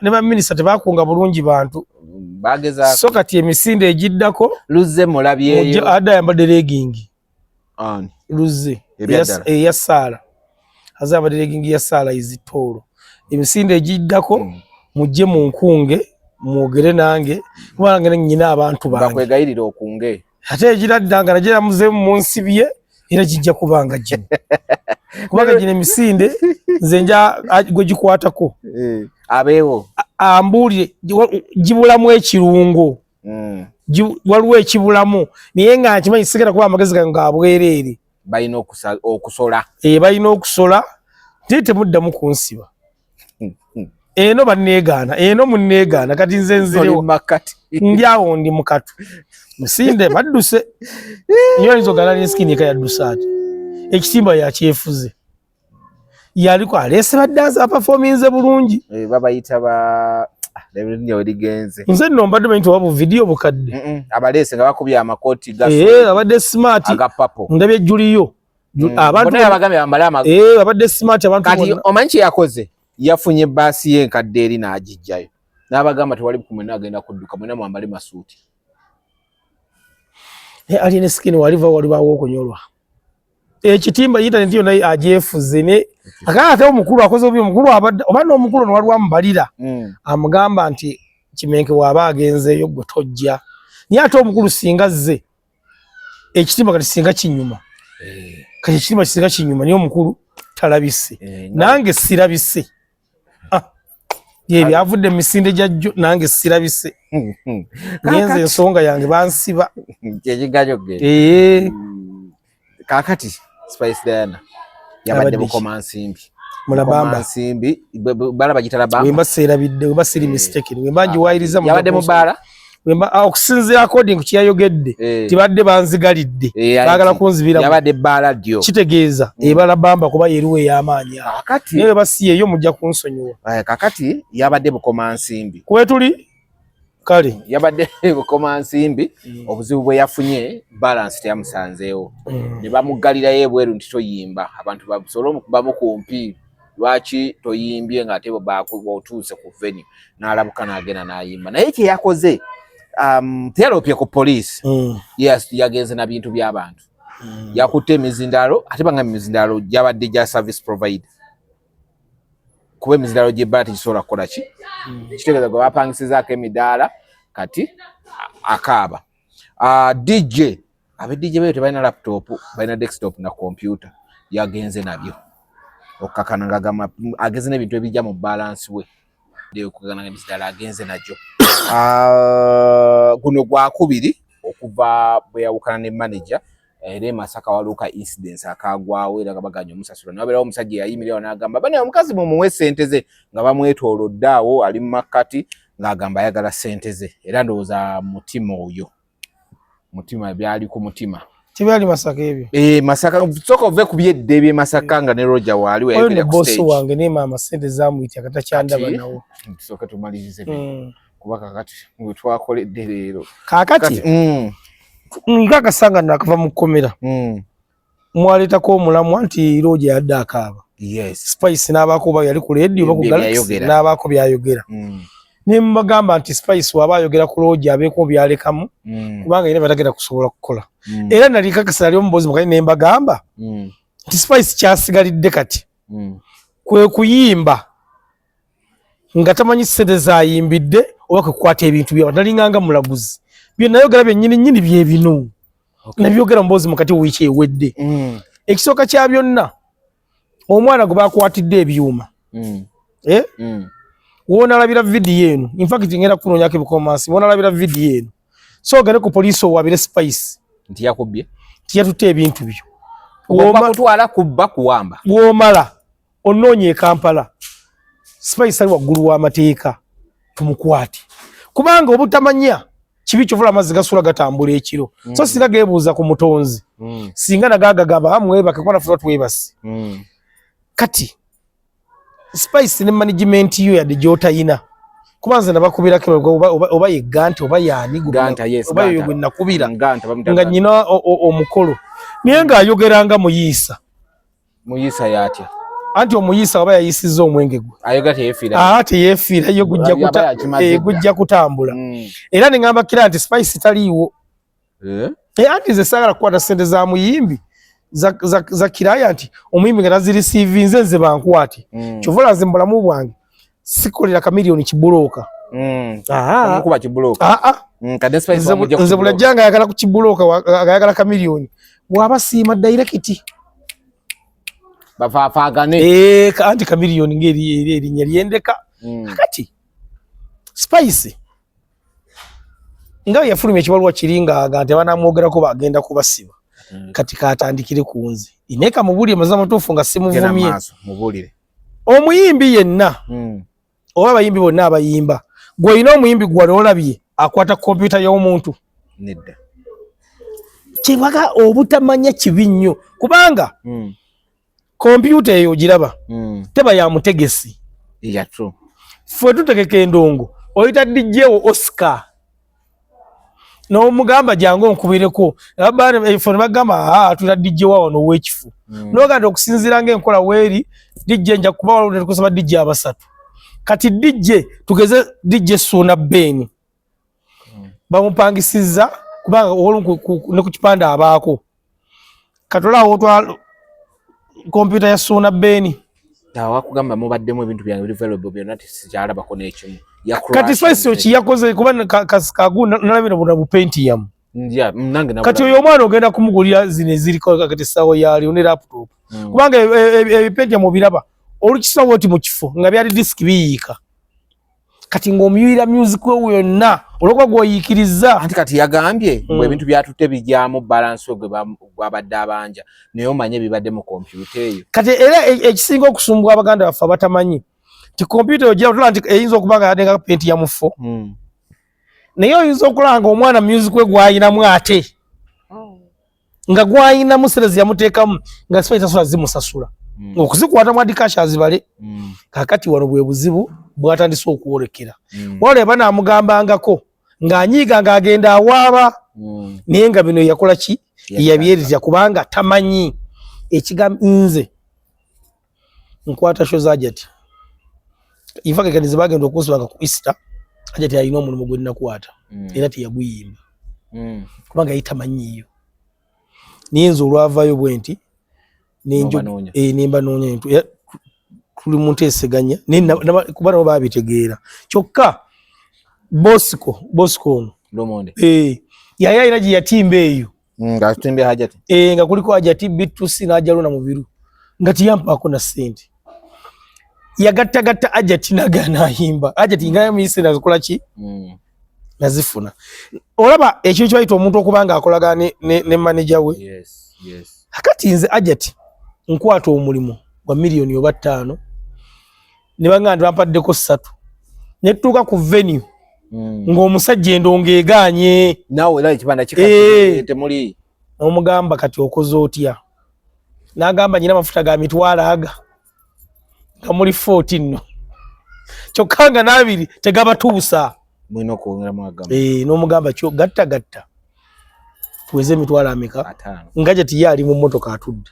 ne ba minisita tebakunga bulungi bantu. Bagezaako. So kati emisinde egiddako Luzze mulabyeyo. Mujja, adde ayambadde legging. Ani? Luzze. Ebya ddala. Eya Saala. Azze ayambadde legging ya Saala izitoolo. Emisinde egiddako mujje mu nkunge mwogere nange kuba nange nnyina abantu bange. Bakwegayirira okunge. Ate egiradda nga nagyo namuzeemu mu nsibye era kijja kubanga gino. Kubanga gino emisinde nze nja gwe gikwatako. Abeewo. Ambuulire, gibulamu ekirungo. Waliwo ekibulamu naye nga nkimanyi sigenda kuba amagezi gange ga bwereere. Balina okusola. Balina okusola. Naye temuddamu kunsiba. Eno banneegaana, eno munneegaana, kati nze nzirewo. Oli makati. Ndi awo ndi mu katu. Misinde badduse. Niyo oyinza ogala ne skin eka yadduse ati. Ekitimba yakyefuze. Yaliko aleese baddansi apafominze bulungi. Eh, babayita ba ah, erinnya we ligenze. Nze nno mbadde manyi nti oba buvidiyo bukadde. Abaleese nga bakubye amakooti ga eh, abadde smart aga purple. Ndabye Juliyo. Abantu Bonna yabagambye bambale ama eh, abadde smart abantu Kati omanyi kye yakoze? Yafunye bbaasi ye enkadde eri n'agiggyayo. N'abagamba tewali mwenna agenda kudduka, mwenna mwambale masuuti. Eh, alina skin waliva walibawo okunyolwa. Ekitimba internet yonna agyefuze ne akala ate omukulu akoze obi omukulu abadde oba n'omukulu no waliwo amubalira amugamba nti Kimenke waaba agenzeeyo gwe tojja, naye ate omukulu singa zze ekitimba kati singa kinyuma eh. Kati ekitimba kisinga kinyuma naye omukulu talabise eh, nange sirabise. Ah, ye byavudde mu misinde gya jjo nange sirabise ngenze ensonga yange bansiba eh. Kakati Spice Diana yabadde Bukoma Nsimbi mulabamba Nsimbi bala bagita labamba wemba serabidde wemba siri mistaken wemba njiwayiriza yabadde mu bbaala wemba ah, okusinziira according ku kyeyayogedde eh. tibadde banzigalidde eh, baagala kunzibira yabadde bbaala ddyo kitegeeza ebala bamba kuba yeriwo ey'amaanyi awo. Kakati naye weba si yeeyo mujja kunsonyiwa. Kakati yabadde Bukoma Nsimbi kwetuli kale yabadde Bukoma Nsimbi obuzibu bwe yafunye balance teyamusanzeewo ne bamuggalirayo ebweru nti toyimba abantu basobole omukubamu kumpi lwaki toyimbye ng'ate otuuse ku venue n'alabuka n'agenda n'ayimba naye kye yakoze teyaloopye ku poliisi yes, yagenze na bintu by'abantu yakutte emizindaalo ate banga emizindaalo gyabadde gya service provider kuba emizindaalo gy'ebbaala tegisobola kukola ki kitegeeza gwe bapangisizaako emidaala kati akaaba DJ abe DJ beyo tebalina laptop balina desktop na computer yagenze nabyo okukakana ngagamba agenze n'ebintu ebijja mu balance we okukakana emizindaalo agenze nagyo guno gwakubiri okuva bwe yawukana ne manager era e Masaka waliwo ka incidents akagwawo era nga baganye omusasula naye wabeerawo omusajja eyayimirirawo n'agamba bane omukazi mumuwe ssente ze nga bamwetoolodde awo ali mu makkati ng'agamba ayagala ssente ze era ndowooza mutima oyo mutima byali ku mutima Tibyali Masaka ebyo. Eh, Masaka sooka ove ku byedda eby'e Masaka nga ne Roger waali Oyo weyayogera ne ku boss stage wange ne maama ssente zamuyita katakyandaba Kati? nawo. Tusooke tumalirize bino kuba kakati we twakoledde leero Kaakati nkakasa nga nakava mu kkomera mwaleetako omulamwa nti Roger yadde akaaba. Yes. Spice n'abaako oba yali ku radio oba ku Bye Galaxy byayogera. n'abaako byayogera. Ne mbagamba nti Spice waba ayogera ku Roger abeeko byalekamu kubanga yena batagenda kusobola kukola. Era nali kakasa nali omubozi mukali ne mbagamba nti Spice kyasigalidde kati kwe kuyimba nga tamanyi ssente zayimbidde oba kwe kukwata ebintu by'abantu. Nalinganga mulaguzi. Bye nayogera byennyini nnyini bye bino. Nabyogera mubozi mukati wiiki ewedde. Ekisooka kya byonna omwana gwe bakwatidde ebyuma. W'onalabira vidiyo eno, in fact ngenda kunoonyako ebikomansi, w'onalabira vidiyo eno so ogende ku poliisi owabire Spice nti yakubbye, nti yatutte ebintu byo. Kutwala kubba kuwamba. W'omala onoonya e Kampala Spice ali waggulu w'amateeka tumukwate, kubanga obutamanya kibi kyovula amazzi gasula gatambula ekiro. So singa geebuuza ku mutonzi singa nagagagamba amwebake kuba naffe twebase. Kati Spice ne management yo yadde gy'otayina kuba nze nabakubirako oba ye Ganta oba yaani Ganta, yes, oba yoyo Ganta. gwe nakubira Ganta, bamuyita nga Ganta. nnyina omukolo naye ng'ayogera nga muyiisa. Muyiisa y'atya? Anti omuyiisa waba yayisizza omwenge gwe. Ayogera teyeefiira. Teyeefiira yo Yaba yakimaze dda. gujja kutambula. Era ne ŋŋamba kira nti Spice taliiwo. Anti nze saagala kukwata ssente za muyimbi za kiraya nti omuyimbi nga tazirisiivinze nze bankwate. Kyova olaba nze mu bulamu bwange sikolera Chameleone kibulooka. Omukuba kibulooka. Kade Spice bamujja ku Nze buli kibulooka. ajja nga ayagala ku kibulooka, ayagala Chameleone bw'aba siima direct. Bafaafaagane. Anti Chameleone ng'eri eri erinnya lyendeka. Kakati Spice nga yafulumya ekibaluwa kiri ng'aga nti abanamwogerako bagenda kubasiba. Kati katandikire ku nze. Naye kamubuulire mazima matuufu nga simuvumye. Genda maaso, mubuulire. Omuyimbi yenna oba abayimbi bonna abayimba, gwe olina omuyimbi gwe wali olabye akwata kompyuta y'omuntu? Nedda. Kyebaga obutamanya kibi nnyo kubanga Kompyuta eyo ogiraba, teba ya mutegesi. Yeah, true. Ffe tutegeka endongo, oyita DJ wo Oscar n'omugamba jangu onkubireko, ffe ne bagamba tuyita DJ wa wano ow'ekifo. N'ogamba nti okusinziira ng'enkola weeri, DJ nja kuba waliwo tukozesa DJ abasatu. Kati DJ, tugeze DJ Suuna Ben, bamupangisizza kubanga olumu ne ku kipande abaako. Katolaawo otwala kompyuta ya Suuna Ben. Wakugamba mubaddemu ebintu byange biri valuable byonna, sikyalabako n'ekimu. Kati Spice kiyakoze kuba kagu nalabira buna bu Pentium. Nange. Kati oyo omwana ogenda kumugulira zino eziriko kati essaawa yaliwo ne laptop, kubanga ebi Pentium obiraba olukisawo oti mu kifo nga byali disk biyiika. Kati ng'omuyuyira music we yonna olwokuba gwoyiikiriza. Anti kati yagambye mbu ebintu byatutte bijyamu balance we gwabadde abanja, naye omanye ebibadde mu kompyuta eyo. Kati era ekisinga okusumbwa abaganda baffe abatamanyi nti kompyuta eyo gira nti eyinza okuba nga yadde nga Pentium 4, naye oyinza okulaba nga omwana music we gwayinamu ate nga gwayinamu serezi yamuteekamu nga sifa tasula zimusasula okuzikwata mu hard cash azibale. Kakati wano bwe buzibu bwatandise okwolekera. Wabula eba naamugambangako ng'anyiiga ng'agenda awaaba, naye nga bino yakola ki, yabyeritya kubanga tamanyi ekigambo. Nze nkwata show za Hajati, infakekanize bagenda okunsibanga ku Easter. Hajati alina omulimu gwe nnakwata era teyaguyimba kubanga yali tamanyiiyo, naye nze olwavaayo bwe nti N'obanoonya. Nemba noonya era tuli mu nteeseganya naye kuba nabo babitegeera. Kyokka Bosco, Bosco ono Lumonde. Yali alina gye yatimba eyo. Nga Hajati. Nga kuliko Hajati B2C n'ajaluna mu biru nga tiyampaako na ssente. Yagattagatta Hajati nagana ayimba Hajati nga yamuyise nazikola ki, nazifuna. Olaba ekintu kyebayita omuntu okuba nga akolagana ne manager we. Kakati nze Hajati nkwata omulimu gwa miliyoni oba 5, ne bagamba nti bampaddeko 3, ne tutuuka ku venue ng'omusajja endongo egaanye. Nawe era ekibanda Eh. kikati temuli. N'omugamba kati okoze otya? N'agamba nyina amafuta ga mitwalo aga nga muli 40 nno, kyokka nga n'abiri tegabatuusa. Mulina okwongeramu agamba. N'omugamba kyo gatta gatta tuweze emitwalo ameka? 50. Nga gyati ye ali mu mmotoka atudde.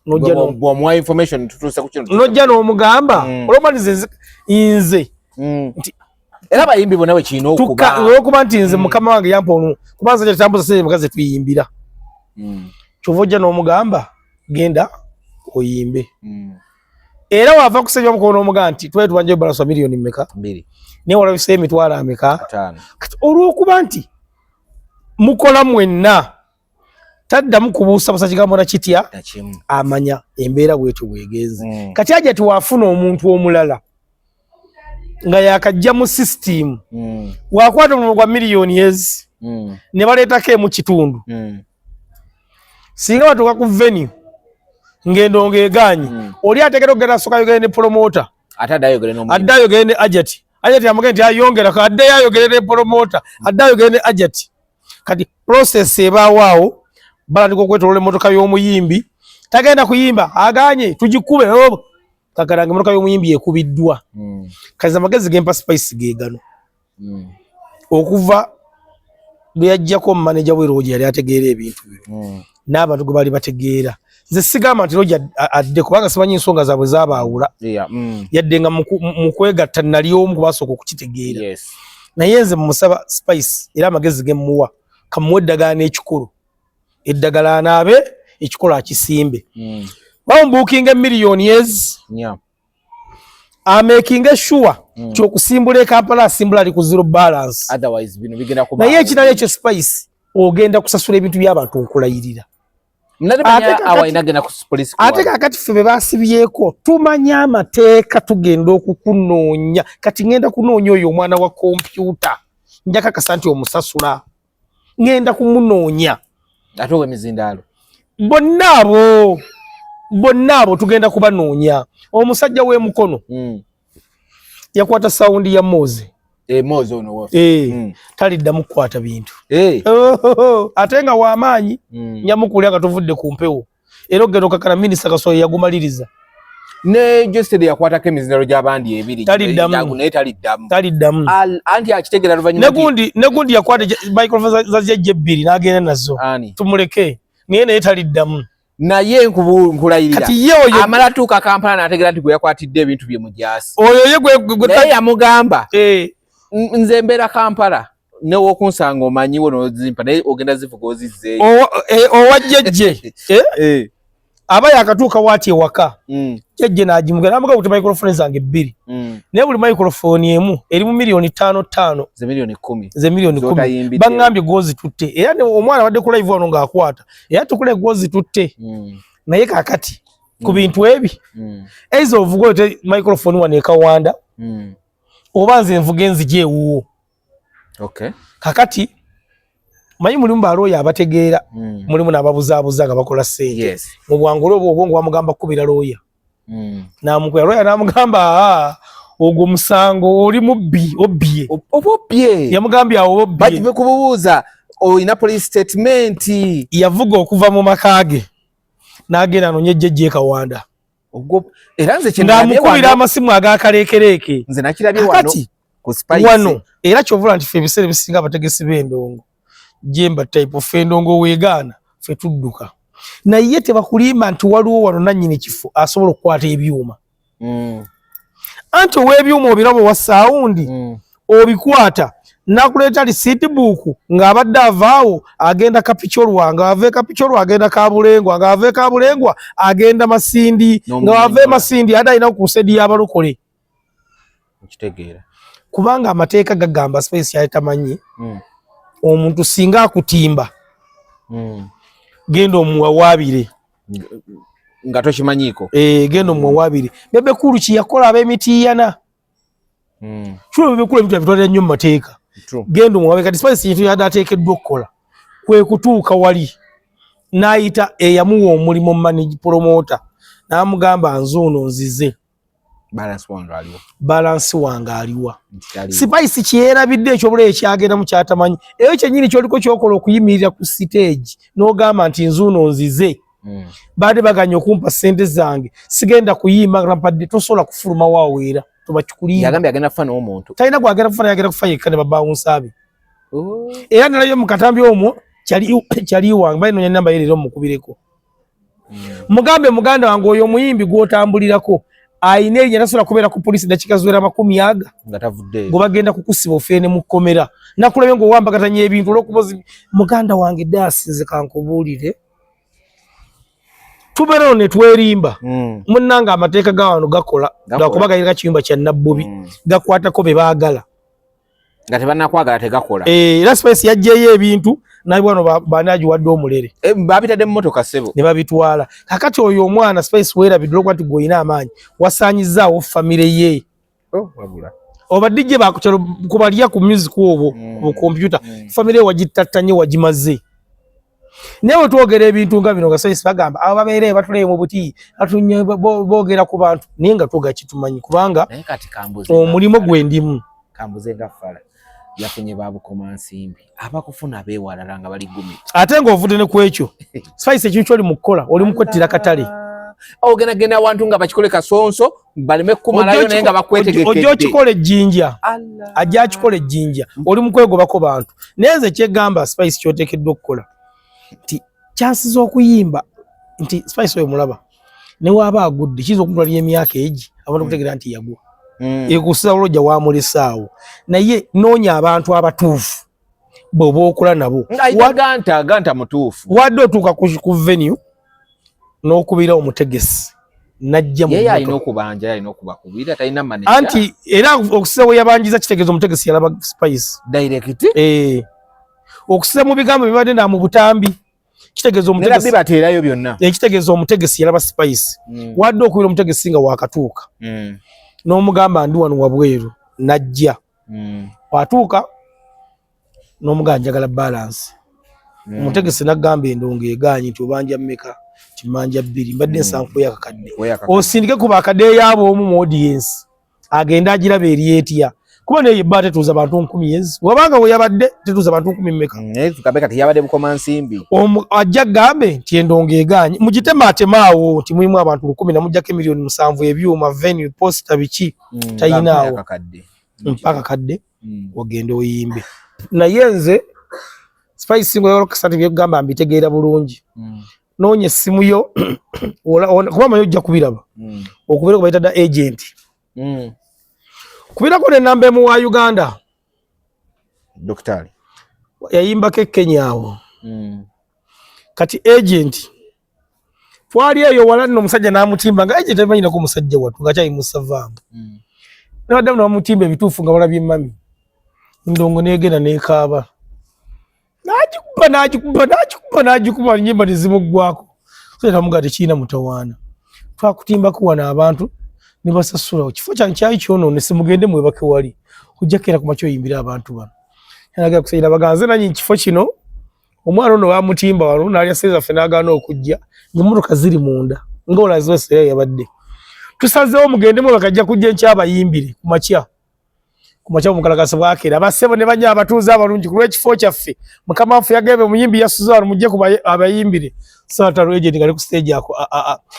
N'ojja Bw'omuwa information tutuuse ku kino. N'ojja n'omugamba olwokuba nti nze Era abayimbi bonna bwe kirina okuba. Olwokuba nti nze mukama wange yampa olumu kuba nze tambuza sente mukazi tuyimbira, kyova ojja n'omugamba genda oyimbe. Era wava kusenya omukono n'omugamba nti twali tubanja balaswa miliyoni mmeka? 2. Naye walabiseyo emitwalo ameka? 50. Kati olwokuba nti mukola mwenna, taddamu kubuusabuusa kigambo na kitya. Nakimu. Amanya embeera bwetyo bwegenze. Kati aja tiwafuna omuntu omulala nga yakajja mu sisitimu, wakwata omulimu gwa miliyoni ezi ne baleetako emu kitundu, singa batuuka ku venue ng'endongo egaanye, oli ategera okugenda asooka ayogere ne promoter. Ate adde ayogere n'omuyimbi. Adde ayogere ne Hajati, Hajati amugende nti ayongerako, addeyo ayogere ne promoter, adde ayogere ne Hajati. Kati process ebaawo awo, balandika okwetoloola emmotoka y'omuyimbi. Tagenda kuyimba, aganye tugikube. Oh, kakalanga emmotoka y'omuyimbi ekubiddwa. Kazi amagezi gempa Spice ge gano. Okuva lwe yajjako manager we Roger, yali ategeera ebintu bino n'abantu gwe baali bategeera. Nze sigamba nti Roger adde kubanga simanyi nsonga zaabwe zabaawula, yadde nga mu kwegatta nali omu kubasooka okukitegeera. Naye nze mumusaba Spice, era amagezi ge mmuwa, kamuwa eddagala n'ekikolo, eddagala anaabe, ekikolo akisimbe. Bamubuukinga emiliyoni ezi, amakinga sure kyokusimbula e Kampala asimbula ali ku zero balance. Otherwise bino bigenda kuba. Naye ekirala ekyo, Spice ogenda kusasula ebintu by'abantu, nkulayirira. Ate Ate kakati ffe be basibyeko tumanye amateeka, tugenda okukunoonya. Kati ngenda kunoonya oyo omwana wa kompyuta, njakakasa nti omusasula, ngenda kumunoonya. Ate ow'emizindaalo? Bonna abo, bonna abo tugenda kubanoonya. Omusajja w'emukono yakwata sound ya Moze. Eh, Moze ono waffe. Eh, taliddamu kukwata bintu. Oh, ate nga w'amaanyi. Njamukuulya nga tuvudde ku mpewo. Era ogenda okakana minisita Kasolo yagumaliriza. Ne Josted yakwatako emizindalo gy'abandi ebiri. Taliddamu. Naye taliddamu. Taliddamu. Anti akitegera luvannyuma. Negundi yakwata microphone za jjajja ebbiri n'agenda nazo. Tumuleke. Naye taliddamu. Naye nkulayirira. Kati ye oyo amala tuuka Kampala n'ategeera nti gwe yakwatidde ebintu bye mujaasi. Oyo ye gwe naye yamugamba. Nze mbeera Kampala. Newokunsanga omanyiwo n'ozimpa naye ogenda zivuga ozizzeeyo. Owa jjajje. Aba yakatuuka waati ewaka. Jjajje n'agimugenda n'amugamba kuti microphone zange bbiri. Naye buli microphone emu eri mu 5 million. Ze 10 million. Ze 10 million. Baŋŋambye gw'ozitutte. Era omwana abadde ku live wano ng'akwata. Era tukule gw'ozitutte. Naye kaakati ku bintu ebi. Eiza ovuga ote microphone wano ekawanda. Oba nze nvuga enzija ewuwo. Kakati manyi mulimu balooya abategeera, mulimu n'ababuzaabuza nga bakola ssente. Mu bwangu obwo obwongo bamugamba kukubira looya. N'amukubira looya n'amugamba ogwo musango oli mubbi obbye. Oba obbye. Yamugambye awo obbye. Kububuuza olina police statement. Yavuga okuva mu maka ge n'agenda anoonye jjajja e Kawanda. Era nze ng'amukubira amasimu ag'akaleekereeke. Nze nakirabye wano ku Spice. Wano era kyovula nti ffe ebiseera ebisinga abategesi b'endongo jemba type ffe endongo weegaana ffe tudduka, naye tebakulimba nti waliwo wano nannyini kifo asobola okukwata ebyuma. Anti ow'ebyuma obirabo wa sound obikwata nakuleeta receipt book ng'abadde avaawo agenda Kapicholwa, ng'ava e Kapicholwa agenda Kabulengwa, ng'ava e Kabulengwa agenda Masindi, ng'ava e Masindi ate alina ku sedi y'abalokole. Nkitegeera. Kubanga amateeka gagamba Spice yali tamanyi omuntu singa akutimba genda omuwawaabire. Nga tokimanyiiko. Genda omuwawaabire. Bebe Cool kyeyakola ab'emitiiyana. Kyulo Bebe Cool ebintu abitwalira nnyo mu mateeka. Genda omuwawaabire. Kati Spice kintu yadde ateekeddwa okukola kwe kutuuka wali n'ayita eyamuwa omulimu manage promoter n'amugamba nzuuno nzize. Balance wange aliwa. Balance wange aliwa. Spice kyerabidde ekyobulaye ekyagendamu kyatamanyi. Eyo kyennyini kyoliko kyokola okuyimirira ku stage n'ogamba nti nzuuno nzize. Baadde baganye okumpa ssente zange, sigenda kuyimba nga mpadde, tosobola kufuluma waawo era tobakikulimba. Yagambye agenda kufa n'omuntu. Talina gwagenda kufa, yagenda kufa yekka ne babawunsa be. Era nalabye mu katambi omwo kyali wange bali nonya namba ye leero mukubireko. Mugambe muganda wange oyo omuyimbi gw'otambulirako ayina erinnya tasobola kubeera ku poliisi dakiika ziwera 20 nga tavuddeeyo. Gwe bagenda kukusiba ofeene mu kkomera. Nakulabye ng'owambagatanya ebintu olw'okuba muganda wange daasi nze kankubuulire. Tubeera ne twerimba. Munnange amateeka ga wano gakola lwakuba galina kiyumba kya Nabbubi gakwatako be baagala. Nga tebannakwagala tegakola. Era Spice yaggyeyo ebintu naye wano baani agiwadde omulere. Babitadde mu mmotoka ssebo. Ne babitwala. Kakati oyo omwana Spice weerabidde olwokuba nti gw'olina amaanyi wasaanyizzaawo famire ye. Wabula. Oba DJ bakukyalo kubalya ku music obwo ku computer. Famire ye wagittattanye wagimaze. Naye bwe twogera ebintu nga bino nga Spice bagamba abo babeere batuleyo mu buti atunye boogera ku bantu naye nga twoga kitumanyi kubanga omulimu gwe ndimu. Kambuze nga Fala yafunye babukoma nsimbi abakufuna beewalala nga bali gumi. Ate ng'ovudde ne ku ekyo Spice ekintu ky'oli mu kukola oli mu kwettira katale. Ogenda genda awantu nga bakikole kasonso baleme kukumalayo naye nga bakwetegekedde. Ojja okikola ejjinja, ajja akikola ejjinja, oli mu kwegobako bantu. Naye nze kyegamba Spice ky'oteekeddwa okukola nti chances z'okuyimba nti Spice oyo mulaba ne waaba agudde kiyinza okumutwalira emyaka egi abantu okutegeera nti yagwa. Ekusiza olojja wamulesaawo naye noonya abantu abatuufu bw'oba okola nabo. Ganta ganta mutuufu. Wadde otuuka ku venue n'okubira omutegesi najja mu Yeye alina okubanja, alina okubakubira, talina manager. Anti era okusiza we yabanjiza kitegeeza omutegesi yalaba Spice. Direct? Okusiza mu bigambo bibadde na mu butambi kitegeeza omutegesi bibateerayo byonna. Kitegeeza omutegesi yalaba Spice. Wadde okubira omutegesi nga wakatuuka. N'omugamba ndi wano wabweru najja. Watuuka n'omugamba njagala balance. Omutegesi n'agamba endongo egaanyi nti obanja mmeka kimanja 2 mbadde nsanku yakakadde. Osindike ku bakadeeyo abo omu mu audience agende agiraba eri etya. Kuba naye yebba tetuuza bantu 1000 ezi wabanga we yabadde tetuuza bantu 1000 mmeka. Naye tugambe kati yabadde Bukomansimbi. Ajja gambe nti endongo egaanye mugitemaatema awo nti mulimu abantu 1000 namuggyako emiliyoni 7 ebyuma, venue, poster, biki. Tayinaawo. Akakadde. Mpaka kadde. Ogende oyimbe. Naye nze Spice ngoyolokasa byegamba mbitegeera bulungi. Noonya essimu yo kuba manyi ojja kubiraba. Okubeera bayita da agent. Kubirako nenamba emu wa Uganda. Dokitali. Yayimbako e Kenya awo. Kati agent twali eyo wala nno omusajja n'amutimba nga agent abimanyinako omusajja wattu nga kyali musavaamu. Nabadde namutimba ebituufu nga balabye mami ndongo negenda nekaaba n'agikuba n'agikuba n'agikuba n'agikuba enyimba nezimuggwako. Namugaa tekirina mutawaana, twakutimbako wano abantu ne basasula kifo kyange kyali kyonoonese, mugende mwebake wali ojja keera ku makya oyimbire abantu bano. Yalaga kusayira baganze nanyi kifo kino omwana ono bamutimba wano n'alya ssente zaffe n'agaana okujja ng'emmotoka ziri munda nga olaziwese yabadde tusazeewo mugende mwebake ajja kujja enkya abayimbire ku makya. Ku makya omukalakasi bwakeera bassebo ne banya abatuuze abalungi ku lw'ekifo kyaffe mukama waffe yagambye omuyimbi yasuze wano mujje abayimbire. Saatalo agent ng'ali ku stage ako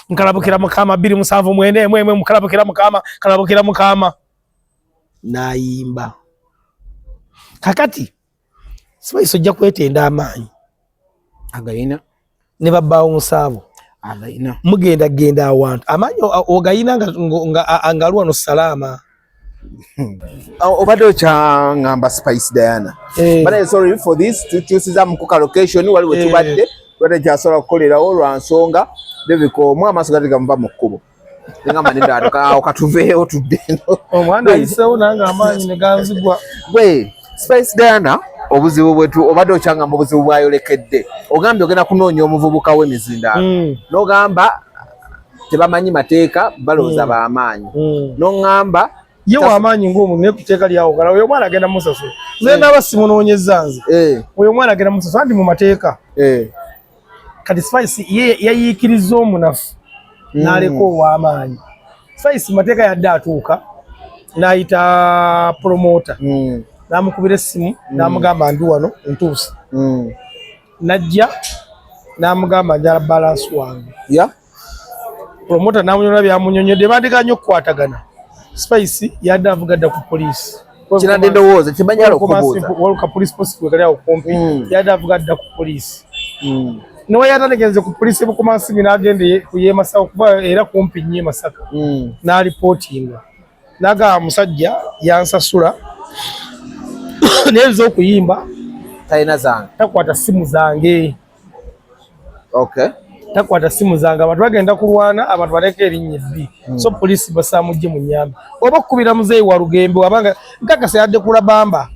nkalabukira mukama 279 emwe emwe mukalabukira mukama kalabukira mukama n'ayimba. Kakati Spice ojja kwetenda amaanyi. Agayina. Ne babbaawo musaabo. Agayina. Mugenda genda awantu amaanyi ogayina nga ali wano salaama. Obadde okyaŋŋamba Spice Diana. But I'm sorry for this, tukyusiza mu kuka location wali we tubadde tubadde kyasobola kukolerawo lwa nsonga David omu amaaso gati gamuva mu kkubo. Ngamba nedda awo katuveewo tudde eno. Omwana ayiseewo nange amaanyi ne ganzigwa. Gwe Spice Diana obuzibu bwetu obadde okyaŋŋamba obuzibu bwayolekedde. Ogambye ogenda kunoonya omuvubuka w'emizindaalo. N'ogamba tebamanyi mateeka balowooza b'amaanyi. N'oŋŋamba ye w'amaanyi ng'omuntu naye ku tteeka lyawukana oyo omwana agenda musasula. Nze naaba simunoonyezza nze. Oyo omwana agenda musasula anti mu mateeka. Kati Spice ye yayiikiriza omunafu n'aleka ow'amaanyi. Spice mateeka yadde atuuka n'ayita promoter. N'amukubira essimu n'amugamba ndi wano ntuuse. N'ajja n'amugamba njala balance wange. Promoter n'amunyonyola byamunyonyodde bandiganye okukwatagana. Spice yadde avuga dda ku poliisi. Kinadde ndowooza kimanyala okubuuza. Waluka police post we kali awo kumpi. Yadde avuga dda ku poliisi. Newe yatanegenze ku poliisi Bukomansimbi n'agenda ku y'e Masaka kuba era kumpi nnyo e Masaka. N'alipootinga. N'agamba musajja yansasula naye nze okuyimba talina zange. Takwata simu zange. Takwata simu zange abantu bagenda kulwana abantu baleka erinnya ebbi. So poliisi basaamujje mu nnyambe. Oba okukubira muzeeyi wa Lugembe wabanga nkakasa yadde kulabamba.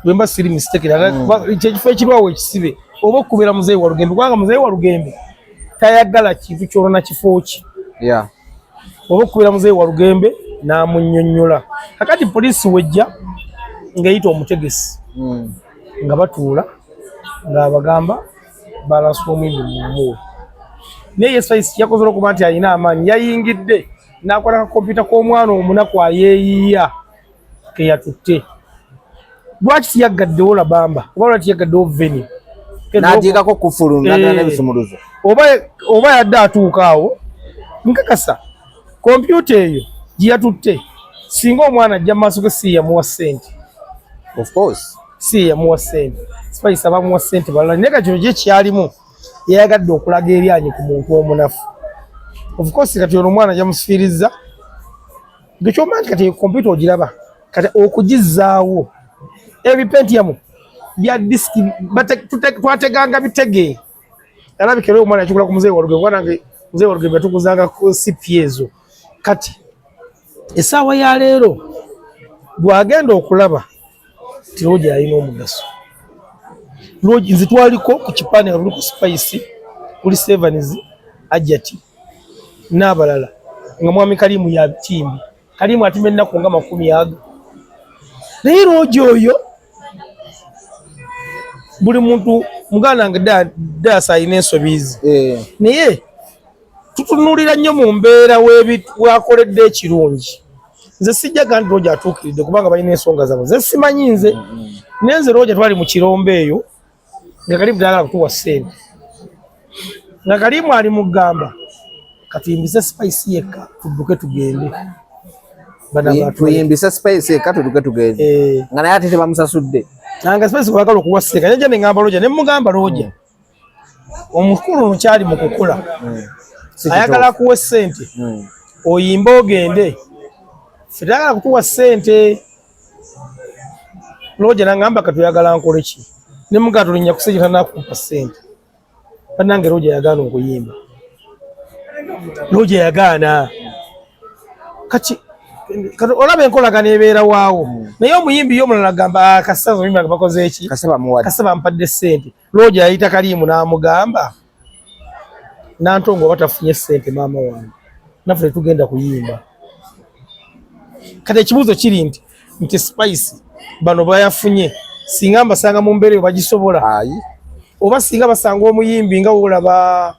Bwe mba siri mistake kyekifo ekirwawo ekisibe oba okukubira muzeeyi wa Lugembe kubanga muzeeyi wa Lugembe tayagala kintu kyolona kifo ki. Oba okukubira muzeeyi wa Lugembe n'amunnyonnyola. Kakati poliisi wejja ng'eyita omutegesi. Nga batuula ng'abagamba balance w'omuyimbi mumuwe. Naye ye Spice yakoze olw'okuba nti alina amaanyi yayingidde n'akola ka kompyuta k'omwana omunaku ayeeyiiya ke yatutte. Lwaki tiyaggaddewo Labamba oba lwaki tiyaggaddewo venue? N'agiikako kufulu n'agenda n'ebisumuluzo. Oba yadde atuuka awo nkakasa kompyuta eyo gye yatutte singa omwana ajja mu maaso ge si yamuwa ssente. Of course. Si yamuwa ssente. Spice abamuwa ssente balala naye kati kino kye kyalimu yayagadde okulaga eryanyi ku muntu omunafu. Of course kati ono omwana yamufiirizza. Gwe ky'omanyi kati kompyuta ogiraba kati okugizzaawo ebipentiyamu bya disiki twateganga bitege. Alabika era omwana yakigula ku muzeeyi wa Lugembe kuba nange muzeeyi wa Lugembe yatuguzanga ku CP ezo. Kati essaawa ya leero bw'agenda okulaba nti loogi alina omugaso. Loogi nze twaliko ku kipande nga kuliko Spice, kuli Sevens, Ajati n'abalala nga mwami Kalimu ya Timbi. Kalimu atima ennaku nga 20 aga. Naye loogi oyo buli muntu muganda wange Dasi alina ensobi ze. Naye tutunuulira nnyo mu mbeera wakoledde ekirungi. Nze sijja ga nti Roger atuukiridde kubanga balina ensonga zaabwe, nze simanyi. Nze naye nze Roger twali mu kirombo eyo nga Kalimu tayagala kutuwa ssente, nga Kalimu ali mugamba katuyimbise Spice yekka tudduke tugende. Tuyimbise Spice yekka tudduke tugende. Eh. Nga naye ate tebamusasudde. Nga Spice bwagala okuwa ssente, nejja neŋŋamba Roger, ne mugamba, Roger, omukulu ono kyali mu kukola, ayagala akuwa ssente oyimbe ogende, ffe tayagala kutuwa ssente. Roger nangamba, katuyagala nkole ki? Ne mugamba, tulinnya ku stage, tanakumpa ssente. Bannange, Roger yagaana okuyimba, Roger yagaana. Kati kati olaba enkolagano ebeera waawo, naye omuyimbi ye omulala agamba, "Ah, kasita omuyimbi nga bakoze eki?" Kasaba muwadde. Kasita bampadde ssente. Roger yayita Kalimu n'amugamba, "Nantongo oba tafunye ssente, maama wange, naffe tetugenda kuyimba." Kati ekibuuzo kiri nti Spice bano bayafunye, singa mbasanga mu mbeera eyo bagisobola? Ayi. Oba singa basanga omuyimbi nga wolaba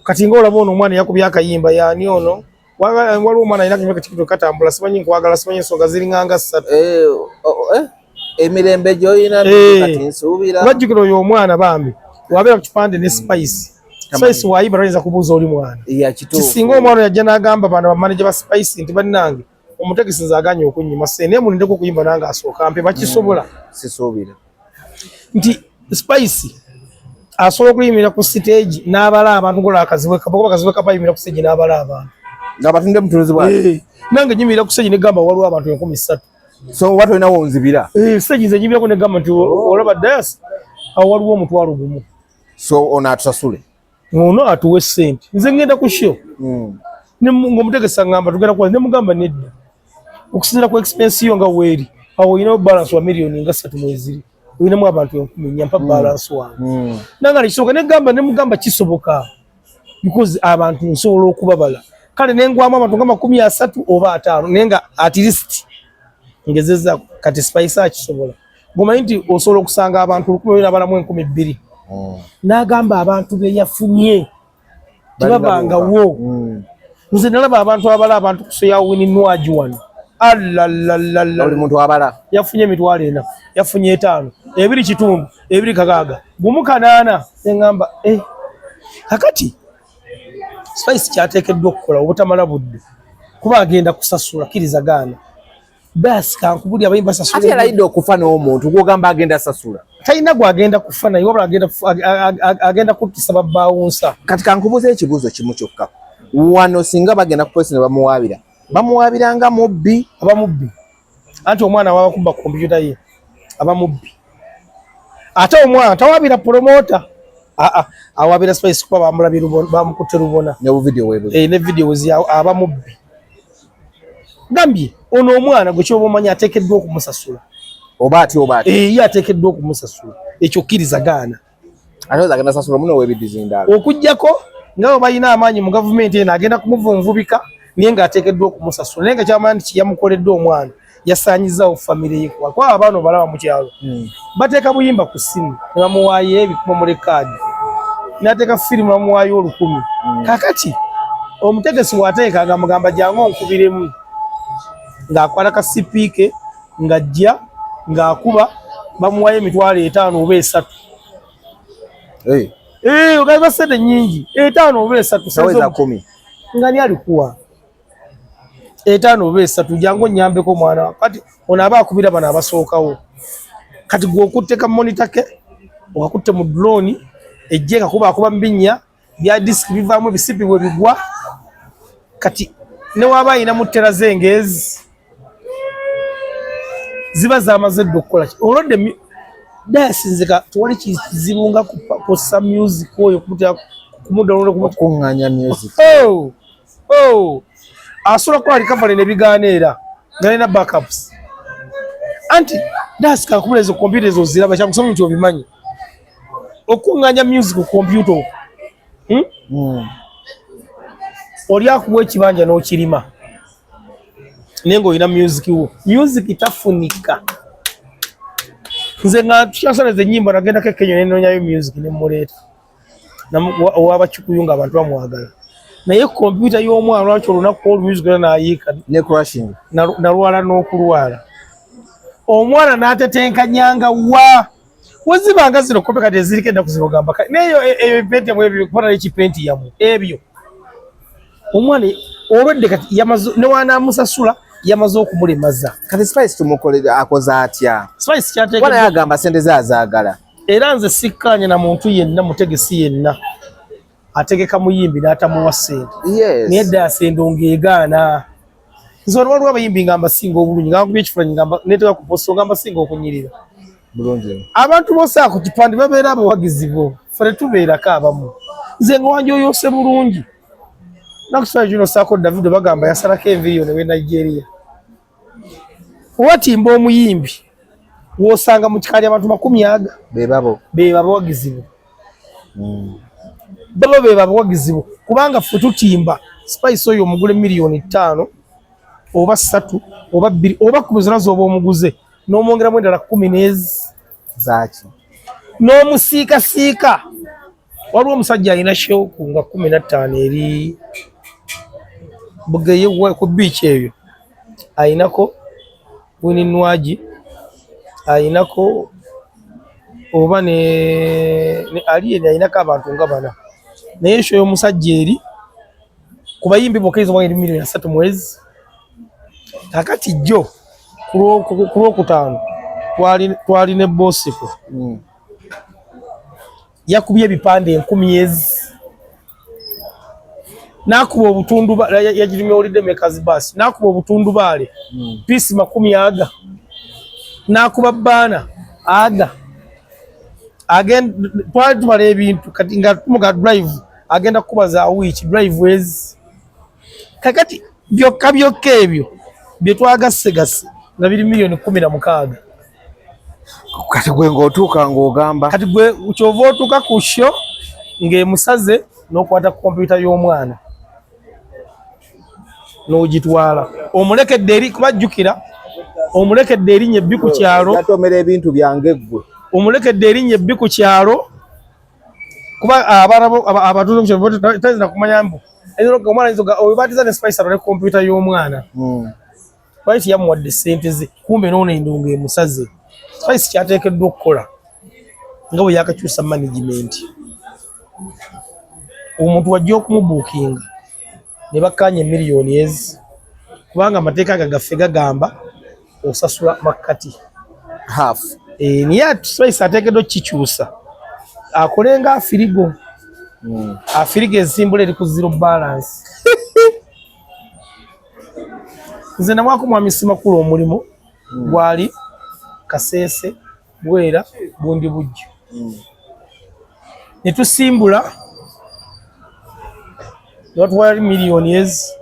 kati, nga olaba ono omwana yakubye akayimba, yaani ono? Waliwo omwana alina akayimba kati katambula, simanyi nkwagala, simanyi ensonga ziringanga ssatu. Eh, oh, eh, emirembe gy'olina Eh. kati nsuubira. Bajjukira oyo omwana bambi wabeera ku kipande ne Spice. Spice wayimba toyinza kubuuza oli mwana. Ya, kituufu. Kisinga omwana yajja n'agamba bano bamaneja ba Spice nti, "Bannange, omutegesi nze aganye okunyima se, naye mulindeko okuyimba nange asooka mpe." Bakisobola? Sisuubira. Nti Spice asobola okuyimirira ku stage n'abala abantu ngola akazibwe kapa, akazibwe kapa, ayimirira ku stage n'abala abantu. Nga batunde mutunuzi bwati. Eh, nange nyimirira ku stage negamba waliwo abantu 3000. So oba tolina wonzibira. Eh, stage nze nyimirako negamba nti, "Olaba dais awo waliwo 10,000." So ono atusasule. Ono atuwe sente, nze ngenda ku show. Ng'omutegesi aŋŋamba tugenda kuwa, ne mugamba nedda, okusinziira ku expense yo nga weeri awo, olinawo balance wa miliyoni nga 3 mweziri, olinamu abantu 4000, mpa balance wange. Nanga nekisoboka, negamba nemugamba kisoboka because abantu nsobola okubabala, kale nengwamu abantu nga 30 oba 50, naye nga at least ngezeza. Kati Spice akisobola, gomanyi nti osobola okusanga abantu 1000 nabalamu 2000. N'agamba abantu be yafunye tebabangawo. Nze nalaba abantu abala abantu ku show ya Winnie Nwagi wano, alalalala. Buli muntu abala. Yafunye 40,000, yafunye 5, 2.5, 2.6, 1.8. Neŋŋamba, eh, kakati Spice kyateekeddwa okukola obutamala budde kuba agenda kusasula, kkiriza gaana basi kankubuli abayimbi basasula. Ate yalayidde okufa n'omuntu gwogamba agenda asasula. Talina gwagenda kufa naye, wabula agenda kuttisa babbawunsa. Kati kankubuuza ekibuuzo kimu kyokka wano, singa bagenda ku polisi ne bamuwaabira, bamuwaabira nga mubbi? Aba mubbi, anti omwana wabakuba kompyuta ye aba mubbi. Ate omwana tawabira promoter, aa, awabira Spice kuba bamulabye, bamukutte lubona. Ne buvidiyo webuzi. Eh, ne video zi, aba mubbi. Gambye ono omwana gwe kyoba omanyi ateekeddwa okumusasula. Oba ati oba ati. Eh, ye ateekeddwa okumusasula, ekyo kkiriza gaana. Ate oza agenda sasula muno w'ebidizindaalo. Okuggyako nga bwe balina amaanyi mu gavumenti eno, agenda kumuvunvubika, naye ng'ateekeddwa okumusasula, naye nga kyamanyi nti kiyamukoledde omwana yasaanyizaawo famire ye, kuba abaana obalaba mu kyalo bateeka buyimba ku ssimu ne bamuwaayo ebikuba mu lekaadi, n'ateeka firimu bamuwaayo 1000. Kakati omutegesi bw'ateeka nga mugamba, "Jangu onkubiremu," ng'akwata ka sipiike ng'ajja ng'akuba, bamuwaayo 50,000 oba 3. Hey. Eh, ogamba sente nnyingi, 5 oba 3. Taweza 10. Nga ni alikuwa 5 oba 3, "Jangu onnyambeko mwana." Kati ono aba akubira bano abasookawo. Kati gwe okutte ka monitor ke okakutte mu drone ejje kakuba, akuba mu binnya bya disiki, bivaamu ebisipi bwe bigwa. Kati ne waba ayina mu ttera z'engezi ziba zamaze dda okukola ki olwodde dayasinzika, tewali kizibu nga kussa music oyo kumudawulo. Okuŋŋaanya music. Oh, oh. Asobola kukola recovery nebigaana era nga backups. Anti dasika nkubula ezo kompyuta ezo ziraba kyakusoma nti obimanyi okuŋŋaanya music ku kompyuta okwo, Oli akuwa ekibanja n'okirima naye ng'olina music wo, music tafunika. Nze nga tukyasaneza ennyimba, nagendako e Kenya nenonyayo music nemuleeta owabakikuyu nga abantu bamwagala. Naye kompyuta y'omwana lwaki olunaku olwo music nayiika ne crushing nalwala n'okulwala omwana n'atetenkanyanga wa wezibanga zino kope kati eziriko ennaku zino gamba neyo eyo epenti yamwe ebyo kuba ekipenti yamwe ebyo omwana olwedde kati yamaze newanaamusasula yamaze okumulemaza. Kati Spice tumukolera akoze atya? Spice kyateekeddwa naye agamba sente ze azaagala. Era nze sikkaanya na muntu yenna mutegesi yenna ategeka muyimbi n'atamuwa ssente. Yes. Naye ddaasa endongo egaana. Nze wano waliwo abayimbi nga mbasinga obulungi nga nkubye ekifaananyi nga neteeka ku posto nga mbasinga okunyirira. Bulungi. Abantu b'osaa ku kipande babeera abawagizi bo, ffe tetubeerako abamu. Nze nga wanjoyoose bulungi. Nakusaba kino saako Davido bagamba yasalako enviiri yo ne Nigeria. Watimba omuyimbi wosanga mu kikaali abantu makumi aga bebabo be babawagizi bo baba be babawagizi bo kubanga ffe tutimba Spice oyo omugule 5 miliyoni oba 3 oba 2 oba 10 zonna z'oba omuguze n'omwongeramu endala 10 n'ezi zaaki n'omusiikasiika. Waliwo omusajja alina show nga 15 eri Bugeye ku beach eyo ayinako Winnie Nwagi ayinako oba ne Alien ayinako abantu nga bana naye show y'omusajja eri ku bayimbi bokka eyinza okuba eri 3 miliyoni mwezi. Kakati jjo ku lwokutaano twali ne Bosiko yakubye ebipande 1000 ezi n'akuba obutundu yagirimye olidde makers bus n'akuba obutundubaale piece 20 aga n'akuba banner aga twali tubala ebintu kati nga tumuga drive agenda kukuba za wiiki drive ezi. Kakati byokka byokka ebyo bye twagassegase nga biri 16 miliyoni. Kati gwe ng'otuuka ng'ogamba kati gwe kyova otuuka ku show ng'emusaze n'okwata kompyuta y'omwana n'ogitwala omulekedde eri kubajjukira omulekedde erinnya ebbi ku kyalo yatomera ebintu byange ggwe omulekedde erinnya ebbi ku kyalo kuba abaana abatuuze ku kyalo tayinza kumanya mbu omwana ayinza oyo ne Spice atwale kompyuta y'omwana Spice yamuwadde ssente ze kumbe n'ono endongo emusaze. Spice kyateekeddwa okukola nga bwe yakakyusa management omuntu wajja okumubuukinga ne bakkaanya emiliyoni ezi kubanga amateeka aga gaffe gagamba osasula makkati half. Naye Spice ateekeddwa okukikyusa akole nga Afrigo. Afrigo ensimbula eri ku zero balance. Nze namwako mwami Simakulu omulimu gwali Kasese Bwera Bundi Bujjo ne tusimbula ne batwala miliyoni ezi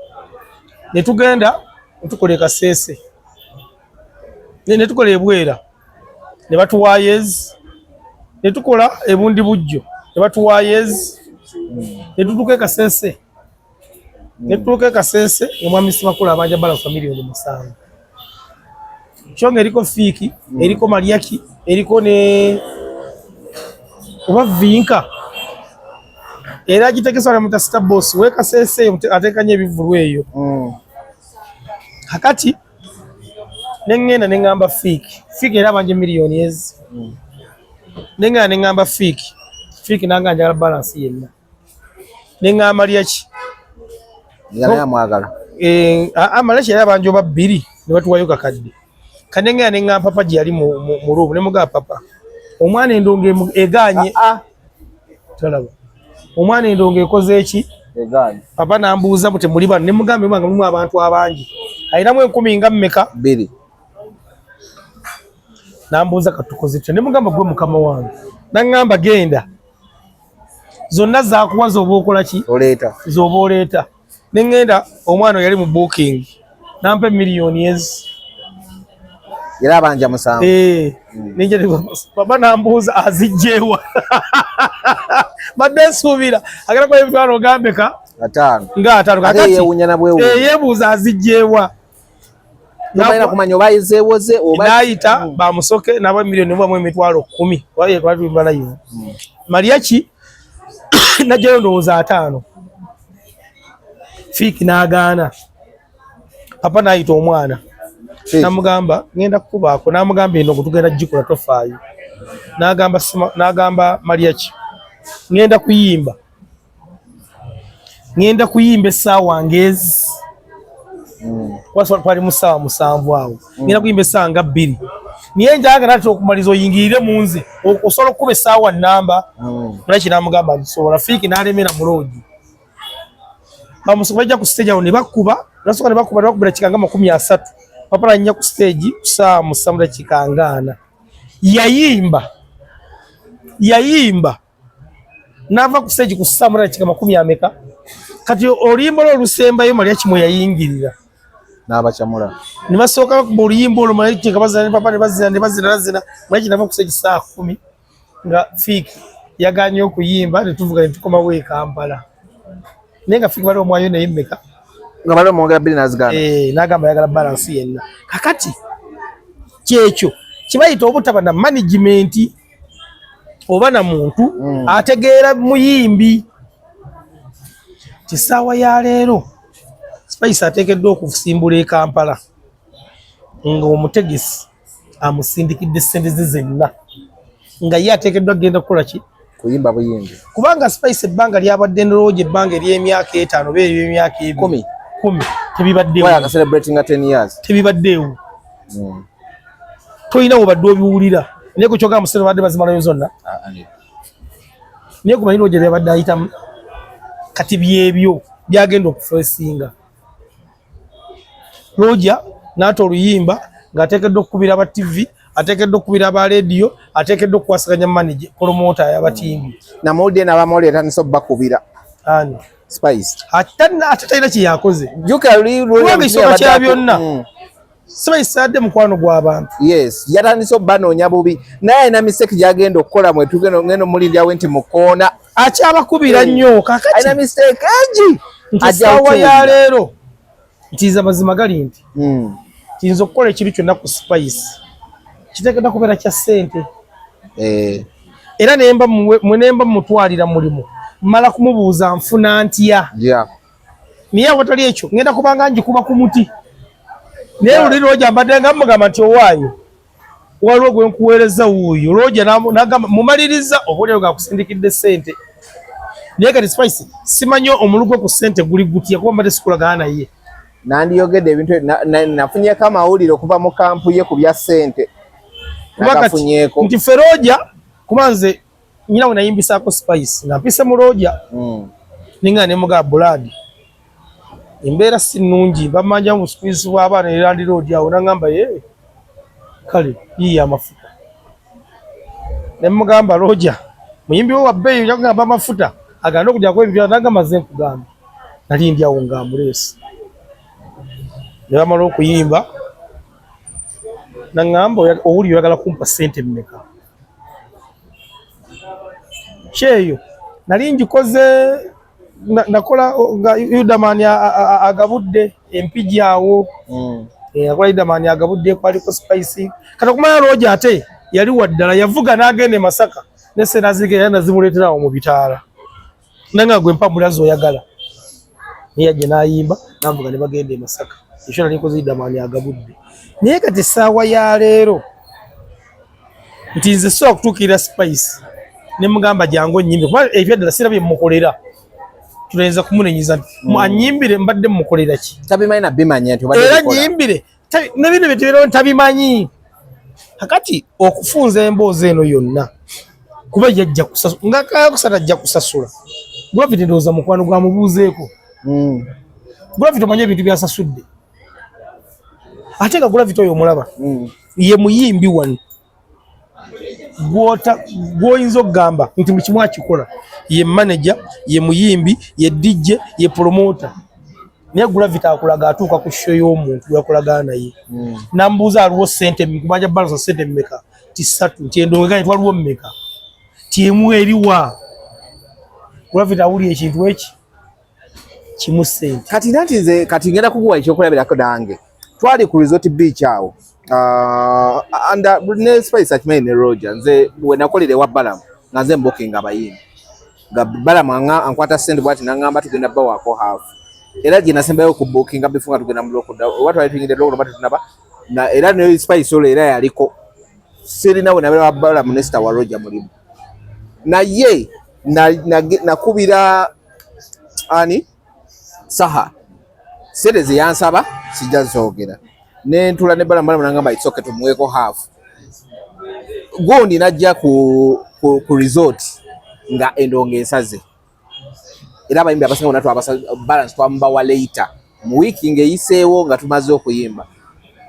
ne tugenda ne tukola e Kasese ne tukola e Bwera ne batuwaayo ezi ne tukola e Bundi Bujjo ne batuwaayo ezi ne tutuuka e Kasese ne tutuuka e Kasese nga mwami Simakulu abanja balance 7 miliyoni kyonga eriko fiiki eriko Mariachi eriko ne oba Vinka era agitegesa wala Star Boss we Kasese eyo ateekanya ebivvulu eyo. Kakati ne ŋŋenda ne ŋŋamba Fiiki Fiiki era abanja miliyoni ezi ne ŋŋenda ne ŋŋamba Fiiki Fiiki nanga njagala balance yenna ne ŋŋamba Mariachi nga naye amwagala Mariachi yali abanja oba 2 ne batuwayo kakadde kane ŋŋenda ne ŋŋamba papa gye yali mu room ne mugamba papa omwana endongo egaanye tolaba omwana endongo ekoze eki egaanye papa nambuuza mbu temuli bano ne mugamba nga mulimu abantu abangi alinamu 1000 nga mmeka 2 nambuuza katukoze tutya ne mugamba gwe mukama wange naŋŋamba genda zonna zakuwa z'oba okola ki oleeta z'oba oleeta ne ŋŋenda omwana oyo yali mu booking nampa emiliyoni ezi era abanja 7 Nenja papa nambuuza azijjeewa badde nsuubira agenda kuba emitwalo gambeka 5 nga 50 ate kakati yeewuunya na bwewuunya yeebuuza azijjeewa tomalina kumanya oba ayizeewoze oba n'ayita bamusoke naba 1 110 000 waye twali tulimba live Mariachi najjayo ndowooza 50. Fik n'agaana. Papa n'ayita omwana namugamba ngenda kukubaako, namugamba eno tugenda gikola tofaayo. N'agamba n'agamba Mariachi ngenda kuyimba, ngenda kuyimba essaawa ngezi twali mu ssaawa 7 awo, ngenda kuyimba essaawa nga 2, naye njagala ate okumaliza oyingirire mu nze, osobola okukuba essaawa namba. Mariachi n'amugamba nsobola. Fik n'alemera mu lodge, bajja ku stage awo ne bakuba, nasooka ne bakuba, ne bakubira kikanga 30. Papa nannya ku stage ku ssaawa 7 dakika nga 40, yayimba n'ava ku stage ku ssaawa 8 dakika makumi ameka. Kati oluyimba lwo olusembayo Mariachi mwe yayingirira n'abakyamula, ne basooka bakuba oluyimba olwo, Mariachi nga bazina ne papa ne bazina ne bazina bazina. Mariachi n'ava ku stage ssaawa 10 nga Fik yaganye okuyimba, ne tuvuga ne tukomawo e Kampala. Naye nga Fik bali omwayo naye mmeka nga bali omwongera 2 n'azigaana. N'agamba ayagala balance yenna. Kakati kyekyo kibayita obutaba na management oba na muntu ategeera muyimbi. Kisaawa ya leero Spice ateekeddwa okusimbula e Kampala ng'omutegesi amusindikidde ssente ze zenna, nga ye ateekeddwa kugenda kukola ki? Kuyimba buyimbi. Kubanga Spice ebbanga lyabadde ndowooza ebbanga ery'emyaka 5 oba ery'emyaka 2 10 tebibaddeewo. Why celebrating 10 years? Tebibaddeewo. Tolina wobadde obiwulira, naye ku kyogamba musente badde bazimalayo zonna, naye kumanyi lwoja byabadde ayitamu. Kati byebyo byagenda okufesinga Roger n'ata oluyimba ng'ateekeddwa okukubira aba TV, ateekeddwa okukubira aba rediyo, ateekeddwa okukwasaganya manager, promoter y'abatimbi. Namawulire n'abamawulire atandise obbakubira. Ani? Spice. Ate talina kye yakoze. Jjukira luli Kubanga ekisooka kya byonna, Spice adde mukwano gw'abantu. Yes, yatandise obbanoonya bubi, naye alina mistake gy'agenda okukola mwe tugenda ngenda omulindirawo nti mukoona. Akyabakubira nnyo kakati. Alina mistake egi. Nti essaawa ya leero ntiiza mazima gali nti kiyinza okukola ekintu kyonna ku Spice kiteekeddwa kubeera kya ssente. Era nemba mutwalira mulimu mmala kumubuuza nfuna ntya. Naye awatali ekyo ngenda kubanga ngikuba ku muti. Naye luli Roger mbadde nga mugamba nti owaayo waliwo gwe nkuweereza wuuyo Roger n'agamba mumaliriza oba olyawo ng'akusindikidde ssente. Naye kati Spice simanyi omulugo ku ssente guli gutya kuba mbadde sikulagana naye. Nandiyogedde ebintu nafunyeko amawulire okuva mu kampu ye ku bya ssente. Nagafunyeeko. Nti ffe Roger kuba nze nyina we nayimbisaako Spice nga mpise mu Roger. Ninga ne mugamba Blood embeera si nnungi, bamanja mu squeeze bw'abaana ne landlord awo n'angamba ye kale yiiya amafuta. Ne mugamba Roger muyimbi we wa bbeeyi ojja kugamba amafuta aganda okujjako ebibya, n'agamba nze nkugamba nali ndi awo nga amuleese. Ne bamala okuyimba n'aŋŋamba owulira oyagala kumpa ssente mmeka? Kyeyo nali ngikoze nakola nga Yudaman agabudde empigi awo. Akola Yudaman agabudde kwaliko Spice. Kati okumanya Roger ate yali waddala yavuga n'agenda e Masaka ne ssente era nazimuleetera awo mu bitaala. Nanga gwe mpa mulazi oyagala. Naye yajja n'ayimba n'avuga ne bagenda e Masaka. Ekyo nali nkoze Yudaman agabudde. Naye kati essaawa ya leero nti nze sobola kutuukirira Spice ne mugamba jangu onnyimbe kuba ebyaddala sirabye mmukolera. Tulayinza kumunenyeza nti annyimbire mbadde mmukolera ki? Tabimanyi na bimanya nti obadde Era obikola. nnyimbire ne bino bye tubeerawo ntabimanyi. Kakati okufunza emboozi eno yonna kuba yajja kusasula nga kakusata ajja kusasula. Gravity ndowooza mukwano gwamubuuzeeko. Gravity omanyi ebintu byasasudde. Ate nga Gravity oyo omulaba ye muyimbi wano gw'oyinza okugamba nti buli kimu akikola. Ye manager, ye muyimbi, ye DJ, ye promoter. Naye Gravity akulaga atuuka ku show y'omuntu gweyakolagana naye. Nambuuza aliwo ssente kubanja balance ssente mmeka? Ti ssatu. Nti endongo twaliwo mmeka? Ti emu eriwa? Gravity awulira ekintu eki kimu ssente. Kati nanti nze kati ngenda kukuwa ekyokulabirako nange. Twali ku Resort Beach awo. And ne Spice akimanyi ne Roger nze we nakolera ewa Balamu nga nze mbookinga abayimbi. Nga Balamu ankwata ssente bw'ati n'aŋŋamba tugenda bawaako half. Era gye nasembayo ku bookinga before nga tugenda mu lockdown, oba twali tuyingidde lockdown oba tetunaba na, era ne Spice olwo era yaliko. Sirina we nabeera wa Balamu ne Star wa Roger mulimu. Naye nakubira ani Saha, sente ze yansaba sijja zoogera, nentula ne Balamu. Balamu nangamba, "It's okay, tumuweeko half." Gundi najja ku resort nga endongo ensaze, era abayimbi abasinga bonna twabasa balance, twamubawa later mu wiiki ng'eyiseewo nga tumaze okuyimba.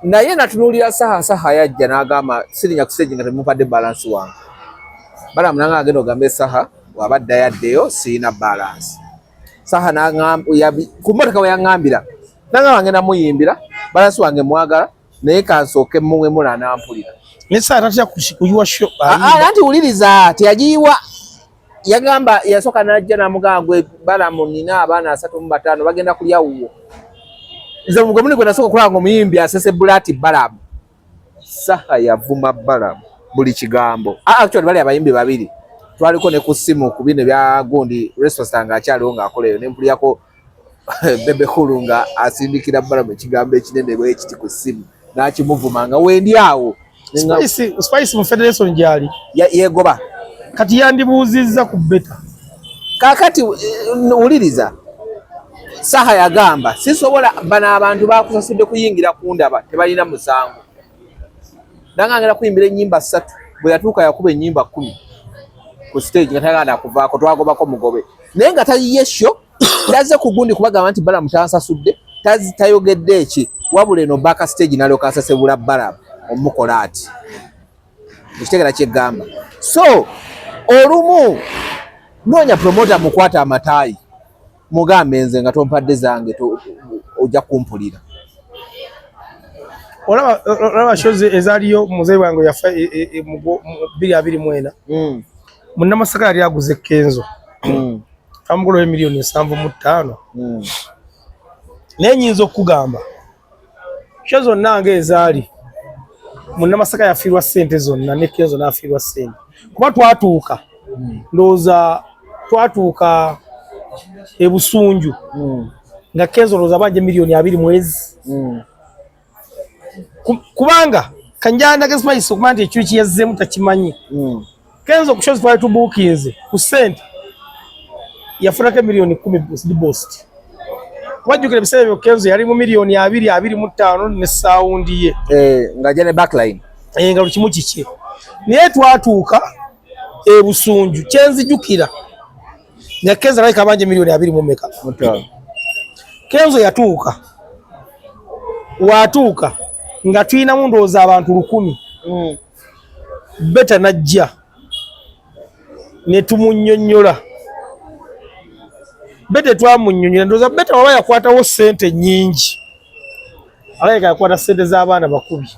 Naye natunuulira Saha. Saha yajja n'agamba, "Sirinya ku stage nga temumpadde balance wange." Balamu nanga agenda ogambe Saha bw'aba addayo addeyo, sirina balance. Saha n'aŋŋamba ku mmotoka we yaŋŋambira, nangamba, "Ngenda muyimbira balance wange, mwagala, naye kansooke muwemula anampulira." Naye saa tatya kuyiwa show. Ah, anti wuliriza, teyagiyiwa. Yagamba yasooka najja namugamba, "Gwe Balamu, nina abaana 35 bagenda kulya wuwo." Nze gwe muni gwe nasooka okulaba nga omuyimbi asese bulati Balamu. Saha yavuma Balamu buli kigambo. Ah, actually bali abayimbi babiri twaliko ne ku ssimu ku bino ebya gundi Response nga akyaliwo ng'akola eyo, nempulirako Bebe Cool nga asindikira Balamu ekigambo ekinene bwe kiti ku ssimu n'akimuvuma nga wendi awo. Spice mu federation gyali. Yegoba. Kati yandibuuzizza ku Beta. Kakati wuliriza, Saha yagamba, "Sisobola, bano abantu bakusasudde kuyingira kundaba, tebalina musango." Nanga ngenda kuyimbira ennyimba 3. Bwe yatuuka yakuba ennyimba 10 ku stage nga tayagala nakuvaako. Twagobako mugobe, naye nga tayiye show, tazze ku gundi kubagamba nti Balamu tansasudde, tayogedde eki, wabula eno back stage nalyoka asasebula Balamu omukola ati ekitegera kyeggamba. So olumu noonya promoter, mukwata amataayi, mugambe, "Nze nga tompadde zange ojja kumpulira." Olaba shows ezaaliyo, muzeeyi wange yafa mu 2024. Munnamasaka yali aguze Kenzo, amugulayo miliyoni 75. Naye nyinza okukugamba show zonna nga ezaali munnamasaka yafiirwa ssente zonna ne Kenzo n'afiirwa ssente, kuba twatuuka, ndowooza twatuuka ebusunju nga Kenzo ndowooza banja miliyoni 20 mwezi. Kubanga kanjandage Spice okuba nti ekyo kiyazzeemu takimanyi. Kenzo ku shows twali tubuukinze ku ssente yafunako emiliyoni 10 deposit. Wajjukira ebiseera ebyo Kenzo yali mu miliyoni 20, 25 ne sound ye. Eh, nga jja ne backline. Eh, nga buli kimu kikye. Naye twatuuka ebusunju, kyenzijukira nga Kenzo alabika abanja miliyoni 20 mu meka. Mutano. Kenzo yatuuka, watuuka nga tulinamu ndowooza abantu 1000. Beta najja ne tumunnyonnyola. Beta twamunnyonnyola, ndowooza Beta waba yakwatawo ssente nnyingi, alabika yakwata ssente z'abaana bakubi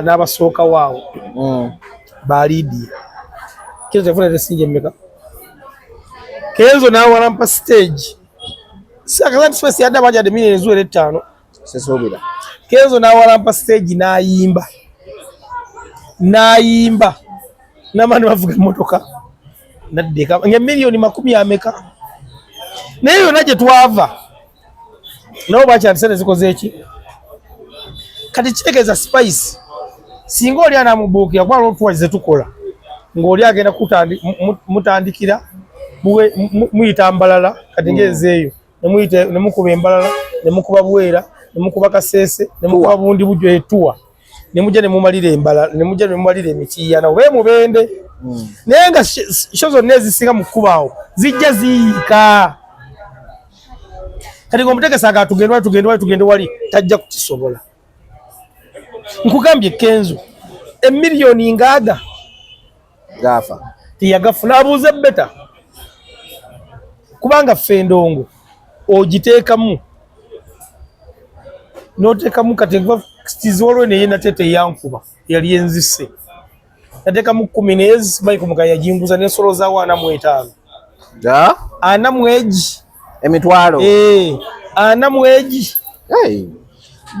n'abasookawo awo ba Lydia. Kenzo yafuna tesinja emmeka? Kenzo n'awalampa stage sakazanti Space yadde abanja yadde miliyoni eziwera 5. Sisuubira. Kenzo n'awalampa stage n'ayimba n'ayimba n'abaana bavuga emmotoka naddeka nga miliyoni makumi ameka. Naye yonna gye twava nabo bakyanti sente zikoze eki. Kati kitegeeza Spice singa oli anamubuukira, kuba olwotuwa zetukola ng'oli agenda mutandikira muyita mbalala kati ngaezeeyo nemuyita nemukuba embalala, nemukuba Bwera, nemukuba Kasese, nemukuba bundi bujjo etuwa, nemujja nemumalira embalala, nemujja nemumalira emikiyana oba emubende. Naye nga show zonna ezisinga mu kkubaawo zijja ziyiika. Kati ng'omutegesi aga tugende wali, tugende wali, tugende wali, tajja kukisobola. Nkugambye Kenzo emiliyoni ngaaga Gaafa. Teyagafuna, abuuze Beta, kubanga ffe endongo ogiteekamu n'oteekamu kati waliwo neye nateeta eyankuba yali enzise nateekamu 10, naye Michael Mugayi yajinguza nensolozaawo 45. Da? 40 egi. Emitwalo. Eh, 40 egi. Hey,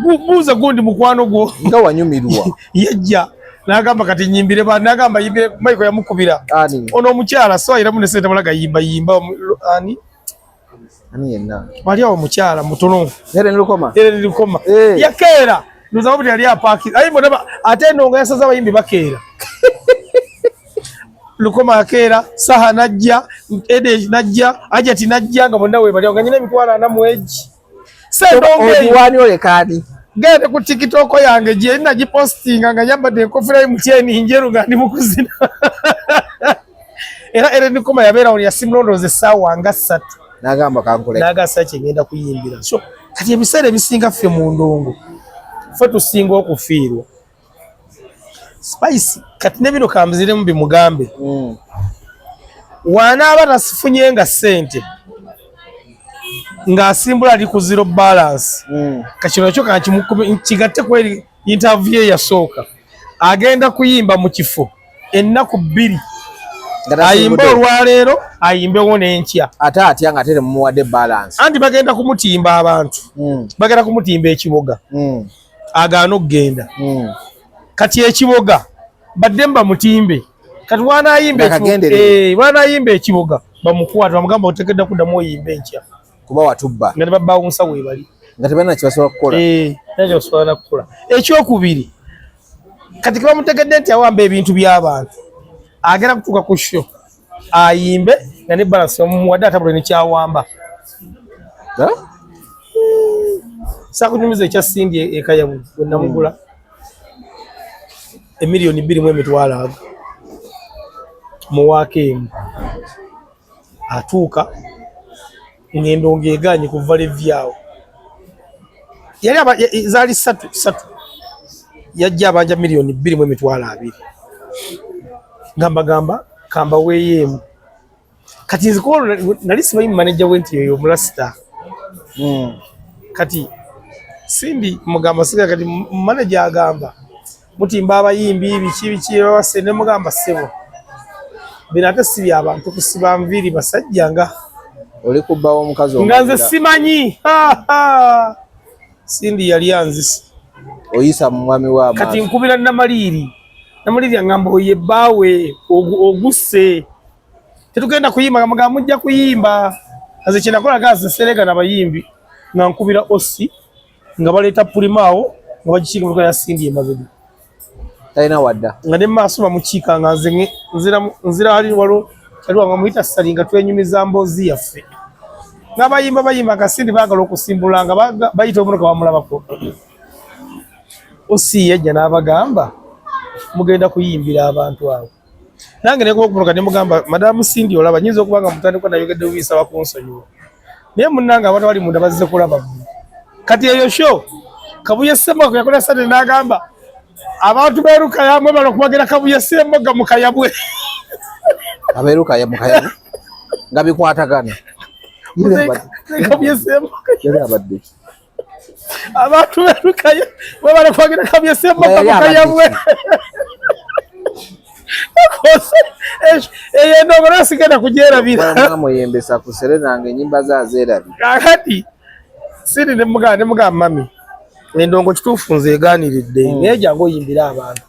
Buuza gundi mukwano gwo. Nga wanyumirwa. Yajja n'agamba kati nyimbire ba, n'agamba yimbire. Michael yamukubira. Ani? Ono omukyala so ayiramu ne sente mulaga yimba yimba ani. Ani yenna Wali awo mukyala mutono. Helen Lukoma. Helen Lukoma. Eh. Yakeera. Ndoza kuti yali apaaki. Ayi mbona ate endongo yasaza abayimbi bakeera. Lukoma akeera, Saha najja, Ede najja, Ajati najja nga bonna weebali awo nga nyina emitwalo 40 egi. Sendongo eyo. Ogiwaani olekaani? Genda ku TikTok yange gye nagipostinga nga nyambadde enkofiira y'omutyeni njeru nga ndi mu kuzina. Era Ellen Lukoma yabeera awo yasimulondooza essaawa nga 3. N'agamba kankuleke. N'agamba kye ngenda kuyimbira. So kati ebiseera ebisinga ffe mu ndongo ffe tusinga okufiirwa. Spice kati ne bino kamziremu bimugambe. Wanaaba tasifunye nga ssente ng'asimbula ali ku zero balance. Kati kino nakyo kigatte ku eri interview ye yasooka. Agenda kuyimba mu kifo ennaku 2. Ayimbe olwaleero, ayimbewo n'enkya. Ate atya nga ate mumuwadde balance. Anti bagenda kumutimba abantu. Bagenda kumutimba ekiboga. Agaana okugenda. Kati ekiboga badde bamutimbe. Kati wanaayimba ekiboga bamukwate bamugamba oteekeddwa kuddamu oyimbe enkya. Kuba watubba. Nga ne babawunsa weebali. Nga tebalina kye basobola kukola. Kye basobola kukola. Ekyokubiri, kati ke bamutegedde nti awamba ebintu by'abantu, agenda kutuuka ku show ayimbe nga ne balance bamuwadde atabule ne kyawamba. Saakunyumiza ekya Cindy e Kayabu bwe namugula emiliyoni 2 mu ago muwaako emu. Atuuka ng'endongo egaanye kuva levi awo. Yali zaali 3 3. Yajja abanja miliyoni 2 mu 20,000. Nga mbagamba kambaweeyo emu. Kati nze kuba nali simanyi manager we nti yoyo omulasita. Kati Cindy mugamba siga kati manager agamba mutimba abayimbi biki biki babase ne mugamba ssebo. Bino ate si bya bantu kusiba nviiri basajja nga oli kubbawo omukazi nga nze simanyi. Cindy yali anzise. Oyisa mu mwami wa Kati nkubira Namaliiri. Namaliiri angamba oye bbaawe ogusse. Tetugenda kuyimba nga mugamba mujja kuyimba. Nze kye nakola nga nze nserega n'abayimbi nga nkubira Ossi nga baleeta Pulima awo nga bagikiika mu ya Cindy emabega. Talina wadda. Nga ne maaso bamukiika nga nze nzira ali waliwo kyali wange bamuyita Ssali nga twenyumiza mboozi yaffe. Ng'abayimba bayimba nga Cindy baagala okusimbula nga bayita omunoka bamulabako. Ossi yajja n'abagamba mugenda kuyimbira abantu abo. Nange ne kuba ne mugamba Madam Cindy olaba nyinza okuba nga mutandikwa nayogedde bubi nsaba kunsonyiwa. Naye munnange abantu bali munda bazze kulaba mmwe. Kati eyo show Kabuye Ssemwanga yakola Sunday n'agamba abantu b'e Lukaya mwebale okuwagira Kabuye Ssemwanga mu Kayabwe. Ab'e Lukaya mu Kayabwe nga bikwatagana. Kabuye Ssemwanga. Yali abadde. Abantu b'e Lukaya mwebale kuwagira Kabuye Ssemwanga mu Kayabwe. Eyo endongo nayo sigenda kugyerabira. Mwamuyembesa ku Serena nga ennyimba ze azeerabira. Kaakati Cindy ne mugamba mami endongo kituufu nze egaaniridde naye jangu oyimbire abantu.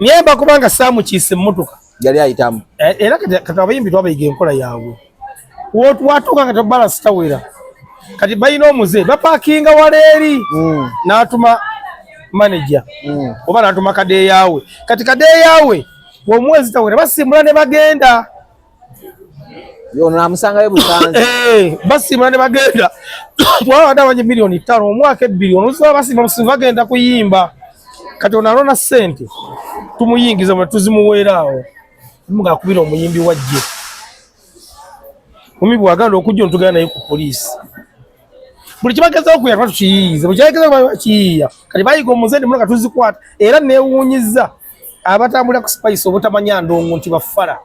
Naye mba kubanga saamukiise emmotoka. Yali ayitamu. Era kati abayimbi twabayiga enkola yaabwe. Watuuka nga balance tawera. Kati balina omuze bapaakinga wala eri n'atuma manager oba n'atuma kadeeyaawe. Kati kadeeyaawe bw'omuwezi tawera basimbula ne bagenda. Ono amusangayo busanzi. Basimbula ne bagenda. Twabadde abanja miliyoni 5 omwaka 2 ono basimba busimba bagenda kuyimba. Kati ono alona ssente tumuyingiza mwe tuzimuweera awo. Mugakubira omuyimbi wajje. Mumi bw'agenda okujja ntugenda naye ku poliisi. Buli kibagezaako okuyamba tukiyiiyiza, buli kyagezaako bakiyiiya. Kati bayiga omuze ndi munoka tuzikwata era neewuunyizza abatambulira ku Spice obutamanya ndongo nti bafala.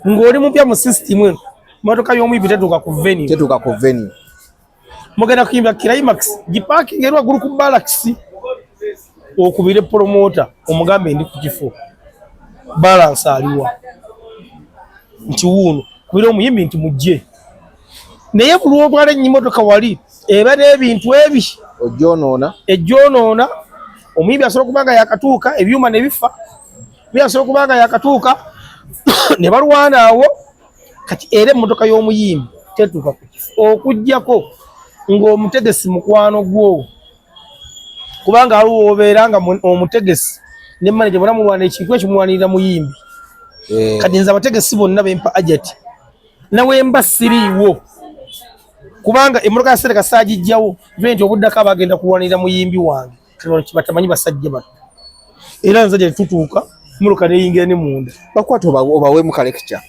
Ng'oli mupya mu system eno, mmotoka y'omuyimbi tetuuka ku venue. Tetuuka ku venue. Mugenda kuyimba Climax, gipaakinga eri waggulu ku barracks. Okubire promoter omugambe ndi ku kifo. Balance aliwa. Nti wuuno, kubira omuyimbi nti mujje. Naye buli lw'otwala emmotoka wali eba n'ebintu ebi. Ojjoonoona. Ejjoonoona. Omuyimbi asobola okuba nga yakatuuka ebyuma ne bifa. Omuyimbi asobola okuba nga yakatuuka ne balwana awo. Kati era emmotoka y'omuyimbi Tetuuka ku kifo okuggyako ng'omutegesi mukwano gwo, kubanga waliwo obeera nga omutegesi ne manager bonna mulwana ekintu ekyo, mulwanirira muyimbi. Kati nze abategesi bonna bempa ajati nawemba siriiwo, kubanga emmotoka ya Sereka saagijjawo nve nti obuddako abagenda kulwanirira muyimbi wange. Kati bano kibatamanyi basajja bano, era nze tutuuka mmotoka neyingira ne munda. Bakwata obaweemu ka lecture.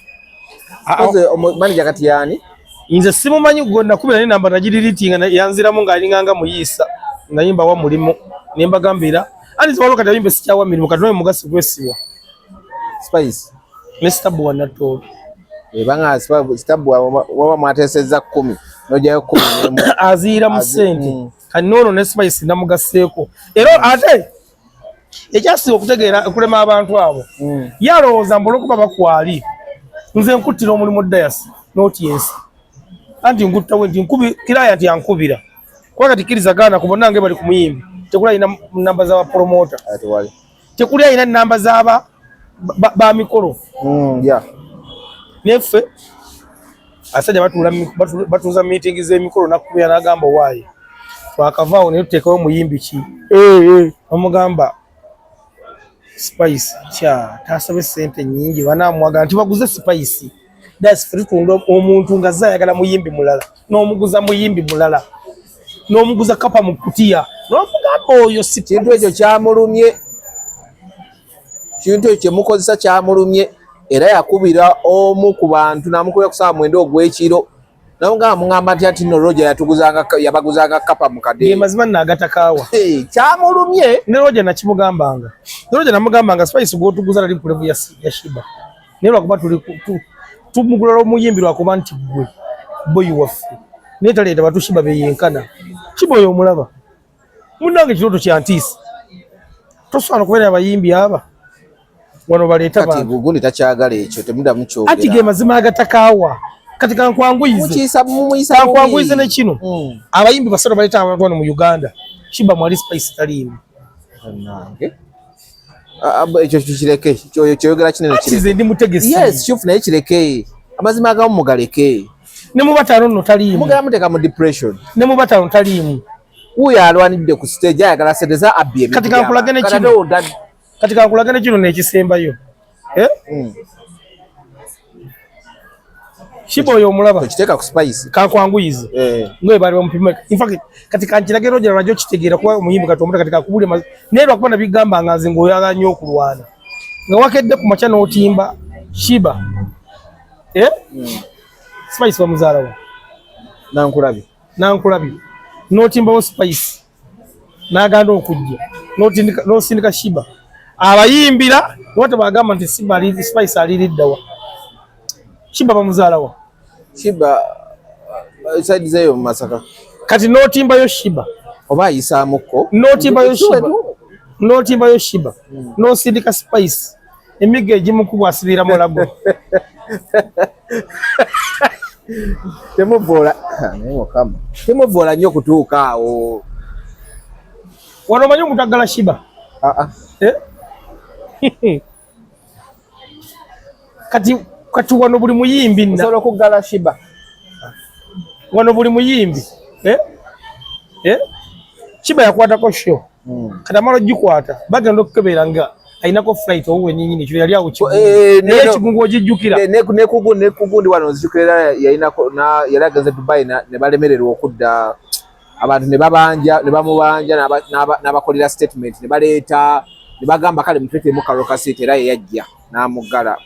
Manager kati yaani? Nze simumanyi gwe nakubira ne namba nagideletinga, yanziramu ng'alinganga muyiisa naye mbawa mulimu ne mbagambira ani waliwo kati abayimbi sikyawa mirimu kati nawe mugasi gwesibwa. Spice ne Stabua Natoolo. Ebanga Stabua waba mwateesezza 10 n'ojjayo 11. Aziira mu ssente. Kati noono ne Spice namugasseeko era ate ekyasinga okutegeera okulema abantu abo, ye alowooza mbu olwokuba bakwali nze nkuttira omulimu dayasi noti ensi anti nguttawe nti nkubi kiraya nti ankubira kuba kati kkiriza gaana ku bonna nge bali ku muyimbi tekuli alina namba z'aba promoter, tekuli alina namba z'aba ba mikolo. Neffe abasajja batuuza meeting z'emikolo nakubira n'agamba waayi twakavaawo naye tuteekawo muyimbi ki, omugamba Spice kya tasabe sente nyingi banamwagala nti baguze Spice. That's free tunda omuntu nga azze ayagala muyimbi mulala n'omuguza muyimbi mulala n'omuguza kapa mu kutiya n'omugamba oyo si Kintu ekyo kyamulumye, kintu ekyo kyemukozesa kyamulumye, era yakubira omu ku bantu n'amukubira ku ssaawa 9 ogw'ekiro namugamba mugamba nti ati nno Roger yatuguzanga yabaguzanga kapa mu ge kadeeyo. Mazima naagatakawa. Hey, kyamulumye. Ne Roger nakimugambanga, ne Roger namugambanga Spice gwotuguza tali ku level ya Sheebah, naye lwakuba tuli tumugula omuyimbi lwakuba nti gwe boyi waffe naye taleeta batu Sheebah beyenkana. Sheebah oyo omulaba munnange kirooto kya ntiisa, tosobola nokubeera abayimbi aba wano baleeta Kati bantu. Gundi takyagala ekyo temudamu Anti ge kyogera. mazima agatakaawa. Kati kankwanguyize. Mukiisa mumuyisa Kankwanguyize bubi. ne kino. Abayimbi basatu baleeta abantu wano mu Uganda, Sheebah mwali, Spice taliimu. Nange Ah, ah, ekyo kikireke, kyoyogera kinene. Anti Kireke. Nze ndi mutegesi. Yes, kituufu, naye kireke, amazima agamu mugaleke. Ne mu bataano nno taliimu. Mugala muteeka mu depression. Ne mu bataano taliimu. Wuuyo alwanidde ku stage ayagala sente za abbi ebintu Kati kankulage ne by'abantu. kino. Kati ate Kati kankulage ne kino n'ekisembayo. Eh? Sheebah oyo omulaba. Tokiteeka ku Spice. Kankwanguyize. Ngoye baali bamupima. In fact kati kankirage Roger lwajja okitegeera kuba omuyimbi kati omuta kati kakubule naye lwakuba nabigamba nga nze ng'oyagala nnyo okulwana nga wakedde ku makya n'otimba Sheebah, eh? Spice bamuzaala wa? Nankulabye. Nankulabye n'otimbawo Spice n'aganda okujja n'osindika Sheebah abayimbira wate bagamba nti Sheebah Spice aliriddawa. Sheebah bamuzaala wa? Sheebah side zeeyo mu Masaka. Kati n'otimbayo Sheebah. Oba ayisaamuko. N'otimbayo Sheebah, n'otimbayo Sheebah n'osindika Spice, emiggo egimukubwa asibira mulago. Temuvoola, naye Mukama, temuvoola nnyo kutuuka awo. Wano omanyi omuntu aggala Sheebah? Ah, ah. Eh? Kati wano buli muyimbi nna Osobola okuggala Sheebah? Wano buli muyimbi, eh? Eh? Sheebah yakwatako show. Kati amala ogikwata bagenda okukebera nga ayinako flight owo wenyinyini kiro yali awo Kigungu. Naye Ekigungu ogijjukira? Nekugundi wano nzijukira yalinako yali agenze Dubai ne balemererwa okudda abantu ne babanja ne bamubanja n'abakolera statement ne baleeta ne bagamba kale mutuleetemu Karole Kasita era ye yajja n'amuggala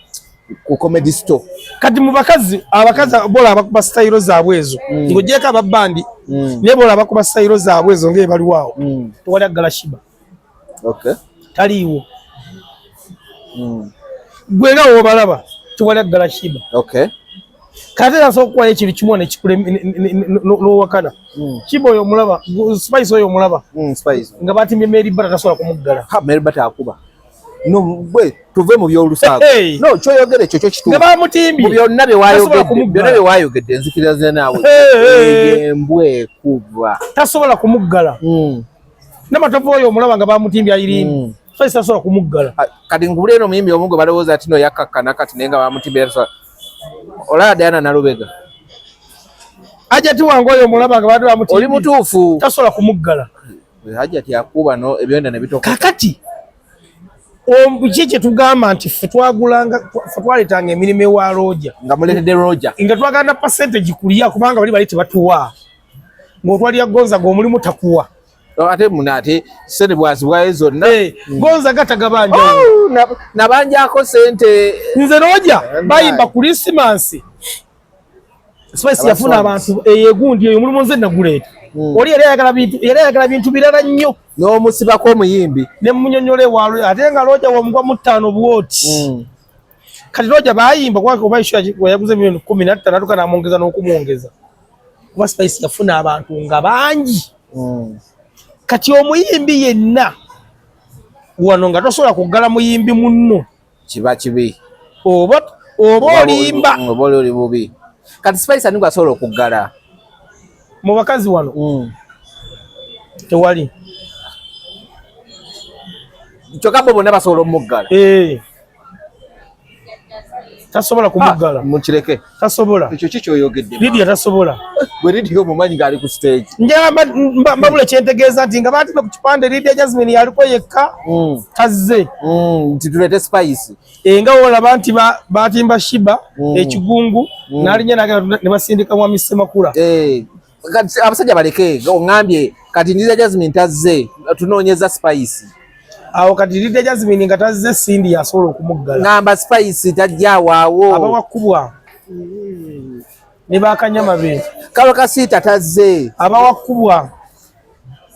ku Comedy Store. Kati mu bakazi, abakazi bola abakuba sitayiro zaabwe ezo, ng'ogyeko ababandi, naye bola abakuba sitayiro zaabwe ezo ng'ebaliwo awo, tewali aggala Sheebah. Taliiwo. Gwe nga wobalaba tewali aggala Sheebah. Kati era nsobola okukuwayo ekintu kimu n'owakana. Sheebah oyo omulaba, Spice oyo omulaba? Spice. Nga batimbye Mary Bata tasobola kumuggala. Ha, Mary Bata akuba. No, gwe tuve mu by'olusaago. Hey! No, kyoyogera ekyo kyo kituufu. Nga bamutimbye Mu byonna bye tasobola wayogedde, kumuggala. byonna bye wayogedde nzikiriza naawe. Hey, hey. Embwa ekuba. Tasobola kumuggala. Namatovu oyo omulaba nga bamutimbye Irene? Spice tasobola kumuggala. Ah, kati nkubulira eno omuyimbi omu gwe balowooza ati no yakkakkana kati naye nga bamutimbye olaba Diana Nalubega. Hajati wange oyo omulaba nga badde bamuti. Oli mutuufu. Tasobola kumuggala. Hajati akuba no ebyenda ne bitoka. Kakati ki kye tugamba nti ffe twagulanga, ffe twaleetanga emirimu ewa Roger. Nga muleetedde Roger. Nga twagala percentage kulya kubanga bali bali tebatuwa. Ng'otwalira Gonzaga omulimu takuwa. Ate muna ate sente bwazibwayo zonna. Gonzaga tagabanja. Oh, nabanjako sente. Nze Roger bayimba Christmas. Spice yafuna abantu eyegundi eyo omulimu nze naguleeta. Oli yali ayagala bintu, yali ayagala bintu birala nnyo. N'omusibako omuyimbi. Ne munyonyola ewa ate nga Roger wamugwa mu 5 bw'oti. Kati Roger bayimba kwake oba issue yaguze milioni 15 natuka n'amwongeza n'okumwongeza. Kuba Spice yafuna abantu nga bangi. Kati omuyimbi yenna wano nga tosobola kuggala muyimbi munno. Kiba kibi. Oba olimba. Oba oli bubi. Kati Spice ani gwasobola okuggala? Mu bakazi wano. Tewali. Kyokka bo bonna basobola omuggala. Tasobola kumuggala. Mukireke. Tasobola. Ekyo ki ky'oyogedde? Lydia tasobola. Gwe Lydia omumanyi ng'ali ku stage. Njagala mbabule kye ntegeeza nti nga baatidde ku kipande Lydia Jazmine yaliko yekka tazze. Nti tuleete Spice. Nga olaba nti baatimba Shiba ekigungu n'alinnya n'agenda ne basindika Mwami Ssemakula. Kati abasajja baleke oŋŋambye kati Lydia Jazmine tazze tunoonyeza Spice. Awo kati Lydia Jazmine nga tazze Cindy yasobola okumuggala. Ŋŋamba Spice tajja awaawo. Abawakubwa. Ne bakanyama be. Kalo Kasiita tazze. Abawakubwa.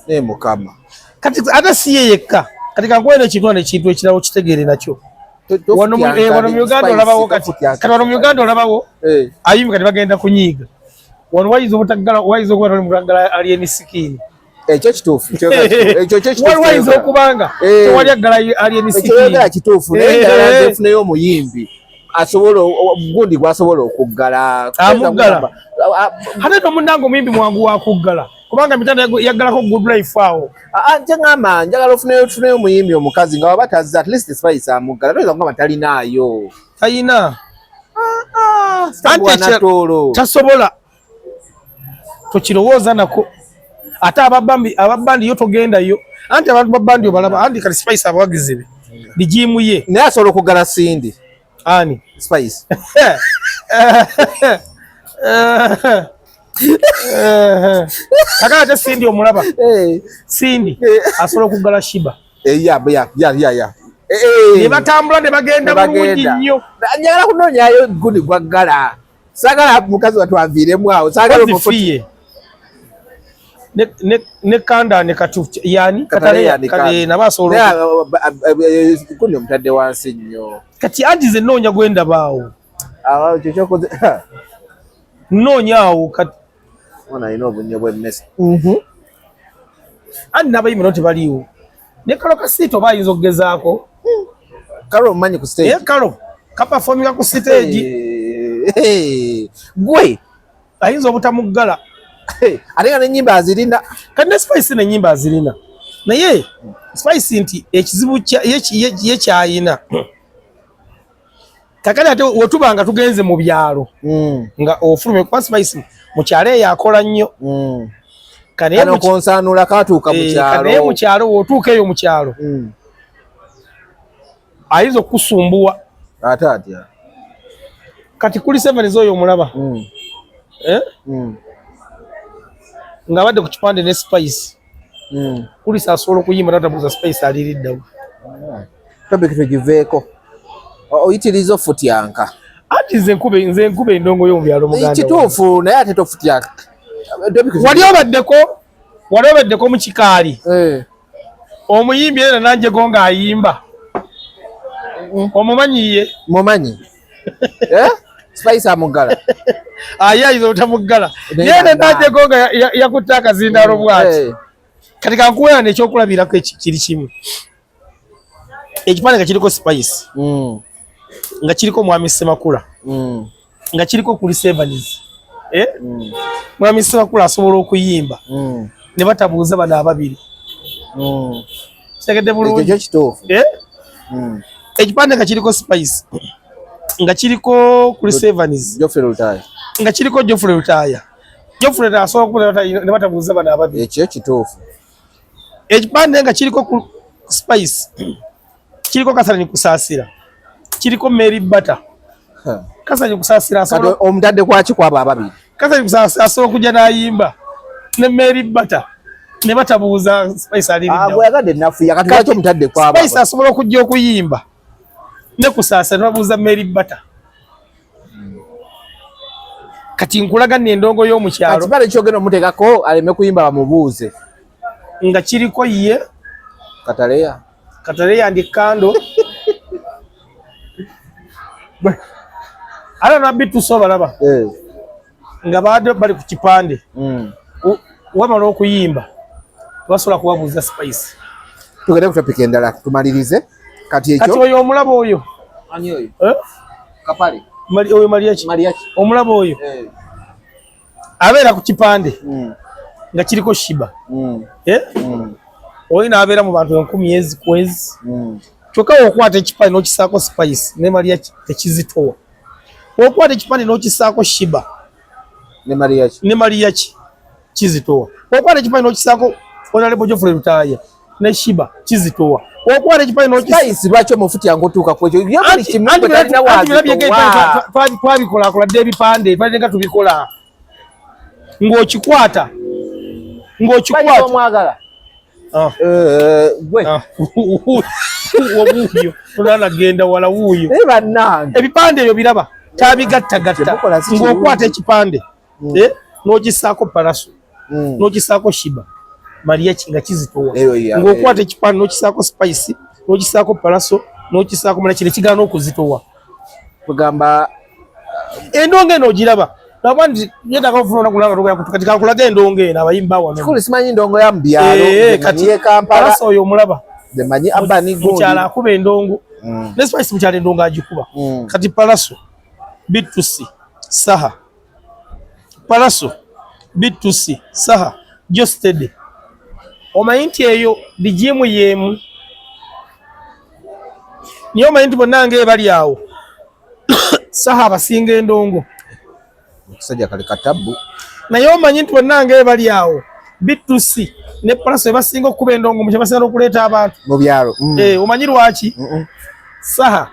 Ne Mukama. Kati ate si ye yekka. Kati kankuwe n'ekintu ekintu ekirala okitegeere nakyo. Wano mu Uganda olabawo kati. Kati wano mu Uganda olabawo. Ayimbi kati bagenda kunyiiga. Wano wayinza obutaggala, wayinza okuba toli mutaggala alien skin. Ekyo kituufu. Ekyo kituufu. Waliwo ayinza okubanga tewali aggala alien skin. Ekyo oyogera kituufu. Naye njagala nfuneyo omuyimbi asobola gundi gwasobola okuggala. Amuggala. Ate no munnange omuyimbi mwangu wa kuggala. Kubanga mitanda yaggalako Good Life awo. Nje ngamba njagala ofuneyo omuyimbi omukazi nga waba tazze at least Spice amuggala. Toyinza kugamba talinaayo. Talina. Tasobola. Tokirowooza nako. Ate ababandi yo togendayo. Anti abantu babandi obalaba. Anti kati Spice abawagizi be. Lijimu ye. Naye asobola okuggala Cindy. Ani? Spice. Kakati ate Cindy omulaba. Cindy asobola okuggala Shiba. Ya. Ne batambula ne bagenda bulungi nnyo. Njagala kunoonyayo gundi gwaggala. Saagala mukazi wattu aviiremu awo. Saagala omufuti. Ne kanda ne katu yani katale nabo asobola gundi omutadde wansi nnyo. Kati anti nze nnoonya gwe ndaba awo. Awo kyo kyokoze. Nnoonya awo kati. Ono alina obunnyo bw'emmese. Anti n'abayimbi nabo tebaliiwo. Ne Kalo Kasiita oba ayinza okugezaako. Kalo omumanyi ku stage. Kalo kapafominga ku stage. Gwe ayinza obutamuggala. Ate nga n'ennyimba azirina. Kati ne Spice n'ennyimba azirina. Naye Spice nti ekizibu ye ky'ayina. Kakati ate wetuba nga tugenze mu byalo nga ofulumye kuba Spice mu kyalo eyo akola nnyo. Kano konsaanula katuuka mu kyalo. Naye mu kyalo w'otuuka eyo mu kyalo ayinza okukusumbuwa. Ate atya? Kati kuli 7 oyo omulaba. Ng'abadde ku kipande ne Spice. Kulisa asobola okuyimba n'atabuuza Spice aliriddawo. Topic tugiveeko. Oyitiriza ofutyanka. Anti nze nkube endongo y'omu byalo muganda wange. Kituufu naye ate tofutyanka. Wali obaddeko mu kikaali. Omuyimbi era Nanjego ng'ayimba. Omumanyi ye? Mumanyi. Spice amuggala. Aye ayinza obutamuggala. Naye Nanjego nga yakutte akazindaalo bw'ati. Kati kankuweera n'ekyokulabirako kiri kimu. Ekifaananyi nga kiriko Spice. Nga kiriko Mwami Ssemakula. Nga kiriko Chris Evans. Mwami Ssemakula asobola okuyimba. Ne batabuuza bano ababiri. Kitegedde bulungi. Ekyo kituufu. Ekipande nga kiriko Spice. Nga kiriko Chris Evans. Geoffrey Lutaaya. Nga kiriko Geoffrey Lutaaya. Geoffrey asobola okuba ne batabuuza bano ababiri. Ekyo kituufu. Ekipande nga kiriko ku Spice, kiriko Catherine Kusaasira, kiriko Mary Bata. Catherine Kusaasira asobola omutadde kwaki kwabo ababiri. Catherine Kusaasira asobola okujja n'ayimba ne Mary Bata ne batabuuza Spice ali ah, gwe yagadde nafuya kati lwaki omutadde kwabo. Spice asobola okujja okuyimba ne Kusaasira ne babuuza Mary Bata. Kati nkulaga nno endongo y'omukyalo. Kati bale kyogenda omuteekako aleme kuyimba bamubuuze. Nga kiriko ye Kataleya. Kataleya ndi kando. Ala nabbi tusoba laba. Eh. Nga baadde bali ku kipande. Wamala okuyimba basobola kubabuuza Spice. Tugende ku topic endala tumalirize. Kati ekyo. Kati oyo omulaba oyo. Ani oyo? Eh? Kapale. Mali oyo Mariachi. Mariachi. Omulaba oyo. Eh. Abeera ku kipande. Nga kiriko Shiba. Eh? Oyo n'abeera mu bantu enkumi ezi kwezi. Kyokka okwata ekipande n'okisaako Spice ne Mariachi tekizitowa. Okwata ekipande n'okisaako Shiba ne Mariachi. Ne Mariachi kizitowa. Okwata ekipande n'okisaako Honorable Geoffrey Lutaaya ne Shiba kizitowa. Okwata ekipande n'okisa Spice lwaki omufuti yangu otuuka ku ekyo? Ye buli kimu gwe talina waazitowa. Twabikolakola dda ebipande, twali nga tubikola. Ng'okikwata. Ng'okikwata. Omwagala. Ah. Gwe. Ah. Wuuyo. Olala genda wala wuuyo. Eh, bannange. Ebipande ebyo biraba. Tabigattagatta. Kyemukola si kirungi. Ng'okwata ekipande. N'okisaako Paraso. N'okisaako Shiba. Mariachi nga kizitowa. Eyo ya, Ng'okwata ekipande n'okisaako Spice, n'okisaako Paraso, n'okisaako Mariachi ne kigaana okuzitowa. Kugamba endongo eno ogiraba. Laba nti yeetaaga okufuna olunaku lwanga lugenda kutuuka, kati kankulaga endongo eno abayimba wano. Kikulu simanyi ndongo ya mu byalo, nze Kati manyi ye Kampala. Paraso oyo omulaba. Nze manyi Abba ni Gundi. Mukyala akuba endongo. Ne Spice mukyala endongo agikuba. Kati Paraso, B2C, Saha. Paraso, B2C, Saha, Jostede. Omanyi nti eyo rigimu y'emu. Naye omanyi nti bonna ng'ebali awo. Saha abasinga endongo. Omusajja kali katabu. Naye omanyi nti bonna ng'ebali awo. B2C ne Paraso ebasinga okukuba endongo mu kye basinga okuleeta abantu. Mu byalo. Omanyi lwaki? Saha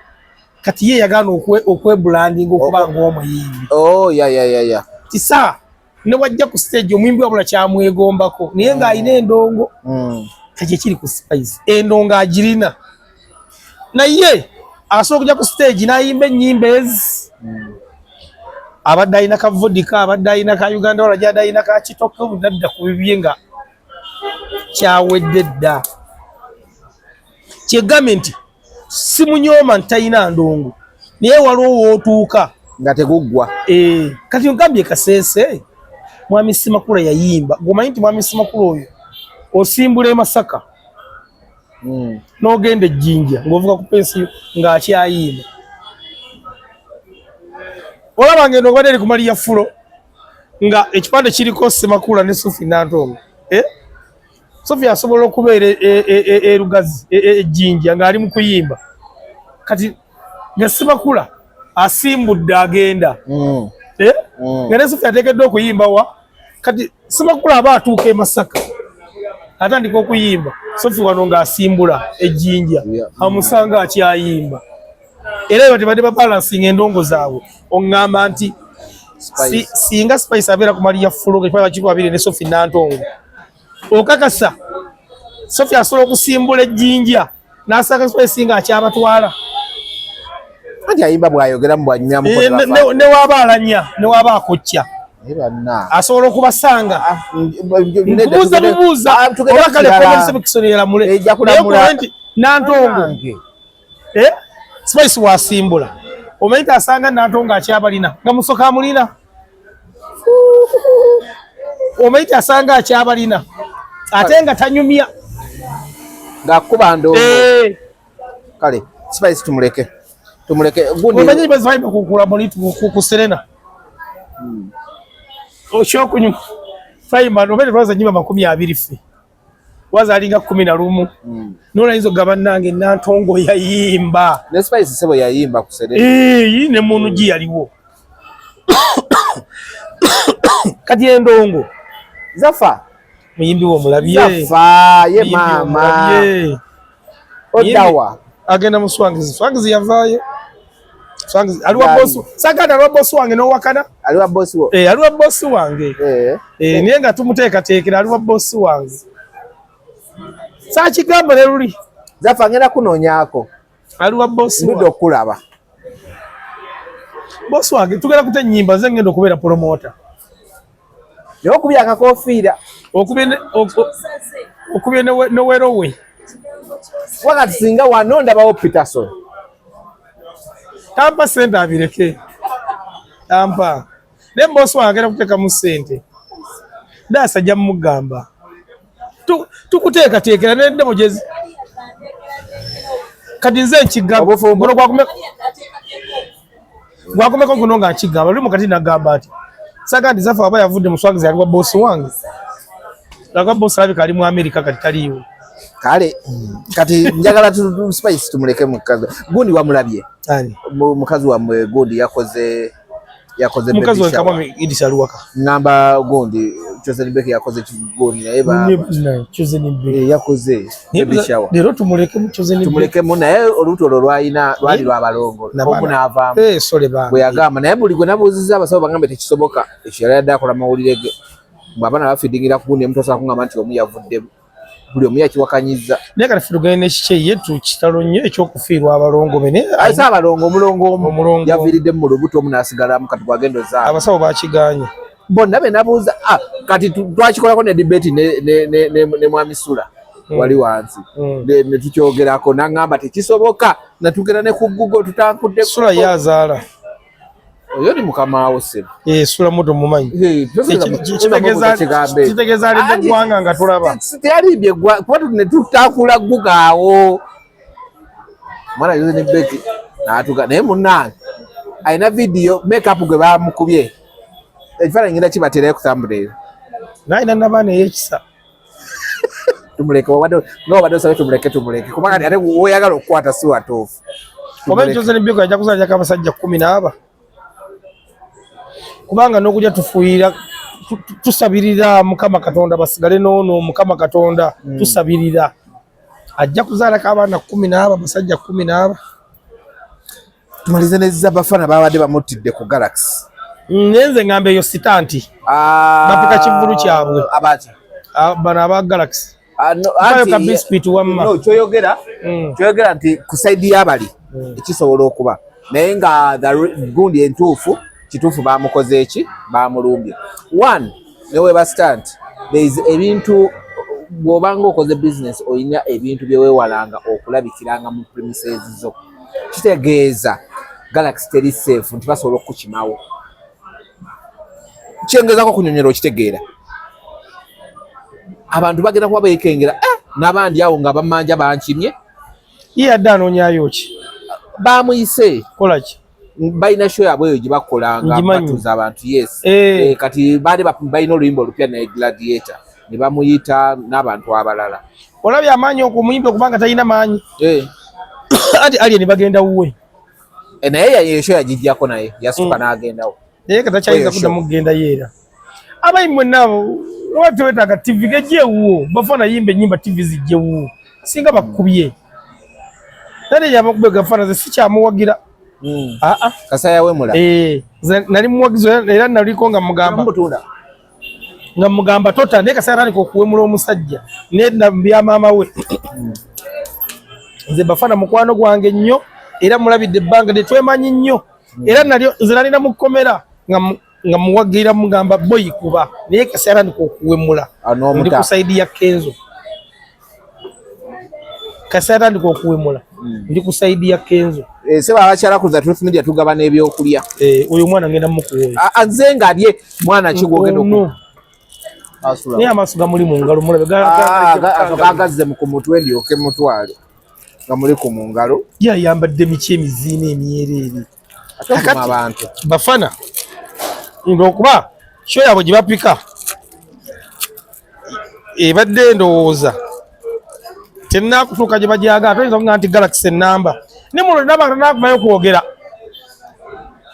kati ye yagaana okwebrandinga okuba ng'omuyimbi. Oh, ya, ya, ya, ya. Ti Saha ne wajja ku stage omuyimbi wabula kyamwegombako naye ng'alina endongo. Kati ekiri ku Spice endongo agirina naye asobola okujja ku stage n'ayimba ennyimba ezi. Abadde alina ka vodka, abadde alina ka Uganda wala gy'adde alina ka kitooke, nadda ku bibye nga kyawedde dda. Kyegambye nti simunyooma nti talina ndongo naye waliwo w'otuuka nga teguggwa. Kati ngambye Kasese Mwami Ssemakula yayimba. Gw'omanyi nti Mwami Ssemakula oyo osimbula e Masaka n'ogenda e Jinja ng'ovuga ku pensiyo ng'akyayimba. Olaba ng'eno obadde eri ku Maria Fulo nga ekipande kiriko Ssemakula ne Sophie Nantongo. Sophie asobola okubeera e Lugazi, e Jinja ng'ali mu kuyimba. Kati nga Ssemakula asimbudde agenda. Nga ne Sophie ateekeddwa okuyimba wa? Kati Ssemakula aba atuuka e Masaka atandika okuyimba, Sophie wano ng'asimbula e Jinja amusanga akyayimba. Era bati badde babalansinga endongo zaabwe. Oŋŋamba nti singa Spice abeera ku Maria Fulo ng'ekifaananyi kiri babiri ne Sophie Nantongo, okakasa Sophie asobola okusimbula ejjinja n'asanga Spice ng'akyabatwala. Anti ayimba bw'ayogeramu bw'anyumyamu Ne waaba alanya, ne waaba akocca. Asobola okubasanga. Nkubuuza bubuuza, oba kale Comedy Sebikisoni yeramule. Ejja kulamula. Naye nti Nantongo. Spice wasimbula. Omanyi nti asanga Nantongo akyabalina, nga musoka amulina. Omanyi nti asanga akyabalina, ate nga tanyumya. Ng'akuba ndongo. Kale, Spice tumuleke. Tumuleke. Gundi. Omanyi bazi bayimba ku Kulamoli, ku Serena. Okyokunyuma. Fayima, omanyi twaza nnyimba 20 ffe. Waza alinga 11. N'olayinza okugamba nnange Nantongo yayimba. Ne Spice ssebo yayimba ku Serena. Ne Munugi yaliwo. Kati endongo Zafa muyimbi wo mulabye. Zafa ye maama. Odawa agenda mu Swangizi. Swangizi yavaayo. Swangizi aliwa boss. Sagada aliwa boss wange n'owakana. Aliwa boss wo. Eh, aliwa boss wange. Eh. Eh, naye nga tumuteekateekera aliwa boss wange. Saakigamba ne luli. Zafa ngenda kunoonyaako. Aliwa boss. Ndudde okulaba. Boss wange tugenda kuta ennyimba nze ngenda okubeera promoter. Naye okubye akakofiira. Okubye nowero we. Wakati singa wano ndabawo Peterson. Tampa sente abireke. Tampa. Naye boss wange agenda kuteekamu sente. Daasa ajja mugamba. Tukuteekateekera nedde mugezi. Kati nze nkigamba. Guno gwakomeko guno nga nkigamba. Luli mukati nagamba nti saga nti Zafa aba yavudde mu Swagizi ali wa boss wange. Lwakuba boss alabika ali mu Amerika kati taliiwo. Kale kati njagala Spice tumuleke mukazi. Gundi wamulabye. Ani? Mukazi wammwe gundi yakoze mukazi wange kamwami Idris Aluwaka. Ngamba gundi Chosen Becky yakoze gundi naye ba Chosen Becky yakoze baby shower. Leero tumulekemu Chosen Becky. Tumulekemu naye olubuto olwo lwalina lwali lwa balongo. Omu n'avaamu. Eh, sorry ba. Bwe yagamba naye buli gwe nabuuzizza abasawo bangambe tekisoboka. Ekyo yali adde akola mawulire ge. Mbu abaana bafidingira ku gundi emu tosobola kungamba nti omu yavuddemu. Buli omu yakiwakanyizza. Naye kati ffe tugende n'ekikye ye tu kitalo nnyo ekyokufiirwa abalongo be. Naye Ate abalongo omulongo omu yaviiriddemu mu lubuto omu n'asigalamu kati gwagenda ozaala. Abasawo bakigaanye. Bonna be nabuuza kati twakikolako ne debate ne Mwami Sula wali wansi. Ne tukyogerako n'aŋŋamba tekisoboka natugera ne ku Google tutankudde. Sula yazaala. Oyo ni mukama wo ssebo. Eh, Sula muto mumanyi. Kitegeeza ali mu ggwanga nga tulaba. Teyalimbye kuba ne tutakula Google awo. Mwana Chosen Becky n'atuga naye munnange alina video makeup gwe bamukubye. Ekifaananyi ngenda kibateerayo ku thumbnail. Naye alina n'abaana ey'ekisa. Tumuleke nga obadde osabye tumuleke kubanga ate w'oyagala okukwata si watuufu. Oba Chosen Becky ajja kuzaalirako abasajja 10 kubanga n'okujja tufuuyira tusabirira Mukama Katonda basigale n'ono Mukama Katonda tusabirira ajja kuzaalako abaana 10 abasajja 10. Tumalize ne Zabafana babadde bamuttidde ku Galaxy. Nze ngamba eyo stunt. Bapika kivvulu kyabwe. Abaki? Bano aba Galaxy. Bayo ka biscuit wamma. No, kyoyogera nti ku side y'abali ekisobola okuba naye nga gundi entuufu kituufu bamukoze eki bamulumbye. One ne weba stunt there is ebintu bw'obanga okoze business olina ebintu bye weewalanga okulabikiranga mu premises zo. Kitegeeza Galaxy teri safe nti basobola okukukimawo. Kyengezaako okunyonyola okitegeera. Abantu bagenda kuba beekengera n'abandi awo nga bamanja bankimye. Ye adde anoonyayo ki? Baamuyise. Kola ki? Balina show yaabwe eyo gye bakolanga batuuza abantu yes. Kati baali balina oluyimba olupya naye Gladiator ne bamuyita n'abantu abalala. Olabye amaanyi okumuyimba okubanga talina maanyi. Anti Alien bagenda wuwe. Naye eyo show yagijjako naye yasituka n'agendawo. Naye kati takyayinza kuddamu kugenda yeera. Abayi mwenna abo oba tewetaaga TV gejje ewuwo bafana yimba ennyimba TV zijje ewuwo singa bakubye. Nale yabakubye gafana ze sikyamuwagira. Kasaya wemula. Nali muwagizi era naliko nga mugamba. Nga mugamba tota naye Kasaya atandika okuwemula omusajja naye bya maama we. Nze bafana mukwano gwange nnyo era mulabidde ebbanga tetwemanyi nnyo. Era nze nalina mu kkomera nga muwagira mugamba boyi kuba naye Kasaya atandika okuwemula. Ndi ku side ya Kenzo. Kasaya atandika okuwemula. Ndi ku side ya Kenzo. Seba abakyala ku The Truth Media tugabana ebyokulya. Oyo mwana ngenda mukuwa oyo. Nze nga alye mwana ki gw'ogenda okuwa? Naye amaaso gamuli mu ngalo mulabe. Gagazze ku mutwe ndyoke mutwale. Gamuli ku mu ngalo. Ye ayambadde miki emiziina emyereere. Abantu. Bafana. Ng'okuba show yaabwe gye bapika ebadde ndowooza tennakutuuka gye bagyagala toyinza kuŋŋamba nti Galaxy ennamba. Nimrod n'abantu nakuvayo kwogera.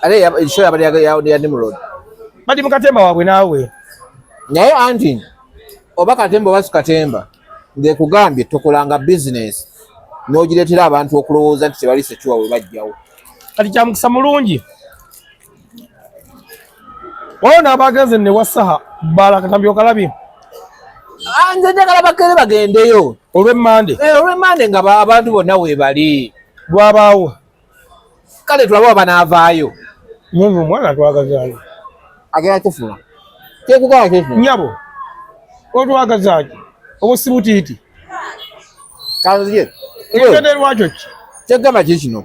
Ate show yabadde ya Nimrod. Bali mu katemba waabwe naawe. Naye anti oba katemba oba si katemba, nze kugambye tokolanga bizinesi n'ogireetera abantu okulowooza nti tebali secure we bajjawo. Kati kya mukisa mulungi waliwo n'abagenze ne wasaha bala katambi okalabye. Ah, nze njagala bakere bagendeyo olw'emmande. Eh, olw'emmande nga abantu bonna weebali. Lwabaawo. Kale tulabe oba banaavaayo. Nyonyi omwana atwagazaaki? Agenda kufuna. Kyekugamba kiki? Nyabo otwagazaaki? Obwo si butiiti. Kanzirye. Ekigendererwa kyo ki? Kyegamba ki kino?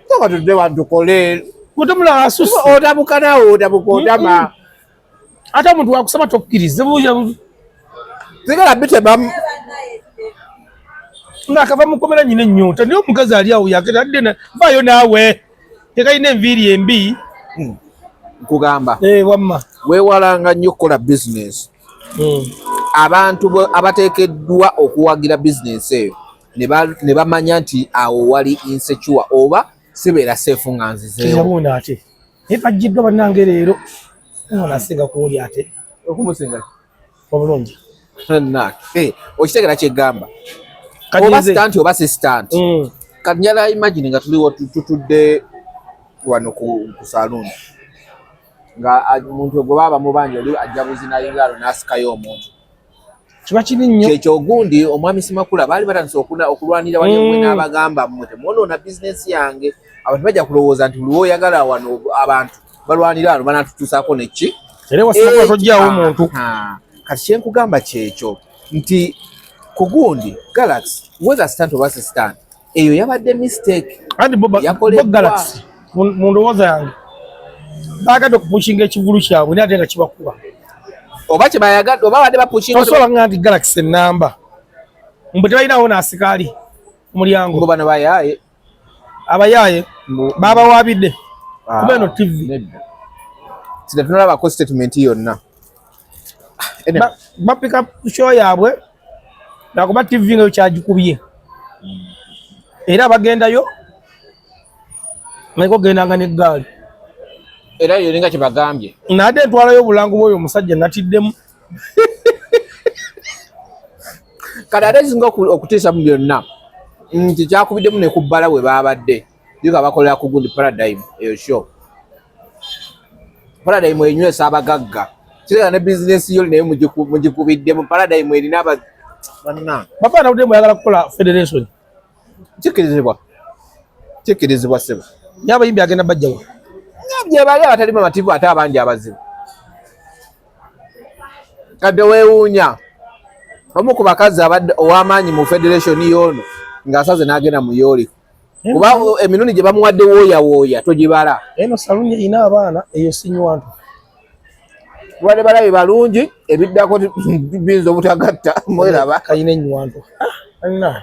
Toka tudde wano tukole. Gwe asusse. Otabuka naawe otabuka otama. Ate omuntu wakusaba tokkiriza. Sigala bitemamu. Ng'akava mukomera nyina ennyonta naye omukazi ali awo yakera adde vaayo naawe tekalina enviiri embi. Nkugamba. Eh, wamma. Weewalanga nnyo okukola bizinesi. Abantu abateekeddwa okuwagira bizinesi eyo ne bamanya nti awo wali insecure oba sibeera safe nga nzizeewo. Ate naye bajjiddwa bannange leero ono asinga kuwuli ate. Okumusinga obulungi. Okitegera kyegamba oba stunt oba si stunt. Kati njala imagine nga tuliwo tutudde wano ku saloon nga omuntu gwe baba bamubanja oli ajja buzina n'asikayo omuntu. Kiba kibi nnyo. Kyekyo ogundi omwami Simakula baali batandise okulwanira wali omwe n'abagamba mmwe temwonoona bizinesi yange, abantu bajja kulowooza nti buli woyagala wano abantu balwanira wano banatutuusaako neki. Era wasimakula tojjaawo omuntu. Kati kyenkugamba kyekyo nti ku gundi Galaxy whether stunt oba si stunt eyo yabadde mistake. Anti bo Galaxy mu ndowooza yange baagadde okupushinga ekivulu kyabwe naye ate nga kibakuba. Oba kyebayagadde oba badde bapushinga. Tosobola nga nti Galaxy enamba mbu tebalinawo n'asikaali ku mulyango. Mbu bano bayaaye. Abayaaye babawaabidde kuba eno TV. Tetunalabako statement yonna. Bapika show yaabwe nakuba TV nga yo kyagikubye. Era bagendayo naye ogendanga n'eggaali. Era yo ninga kyebagambye. Nadde ntwalayo obulango bw'oyo omusajja natiddemu. Kati ate ekisinga okutiisa mu byonna nti kyakubiddemu ne ku bbala we baabadde yuka bakolera ku gundi Paradigm eyo show. Paradigm enywesa abagagga. Kireka ne bizinesi yo naye mugikubiddemu. Paradigm erina banna. Baba nawudde mwayagala kukola federation. Kikkirizibwa. Kikkirizibwa ssebo. Naye abayimbi agenda bajjawa. Gye bali abatali bamativu ate abangi abazibu. Kadde weewuunya omu ku bakazi abadde ow'amaanyi mu federation y'ono ng'asaze n'agenda mu yooli. Kuba emirundi gye bamuwadde wooyawooya togibala. Eno saluni erina abaana eyo sinywanto. Tubadde balabi balungi ebiddako biyinza obutagatta mweraba. Kalina ennywanto. Alina.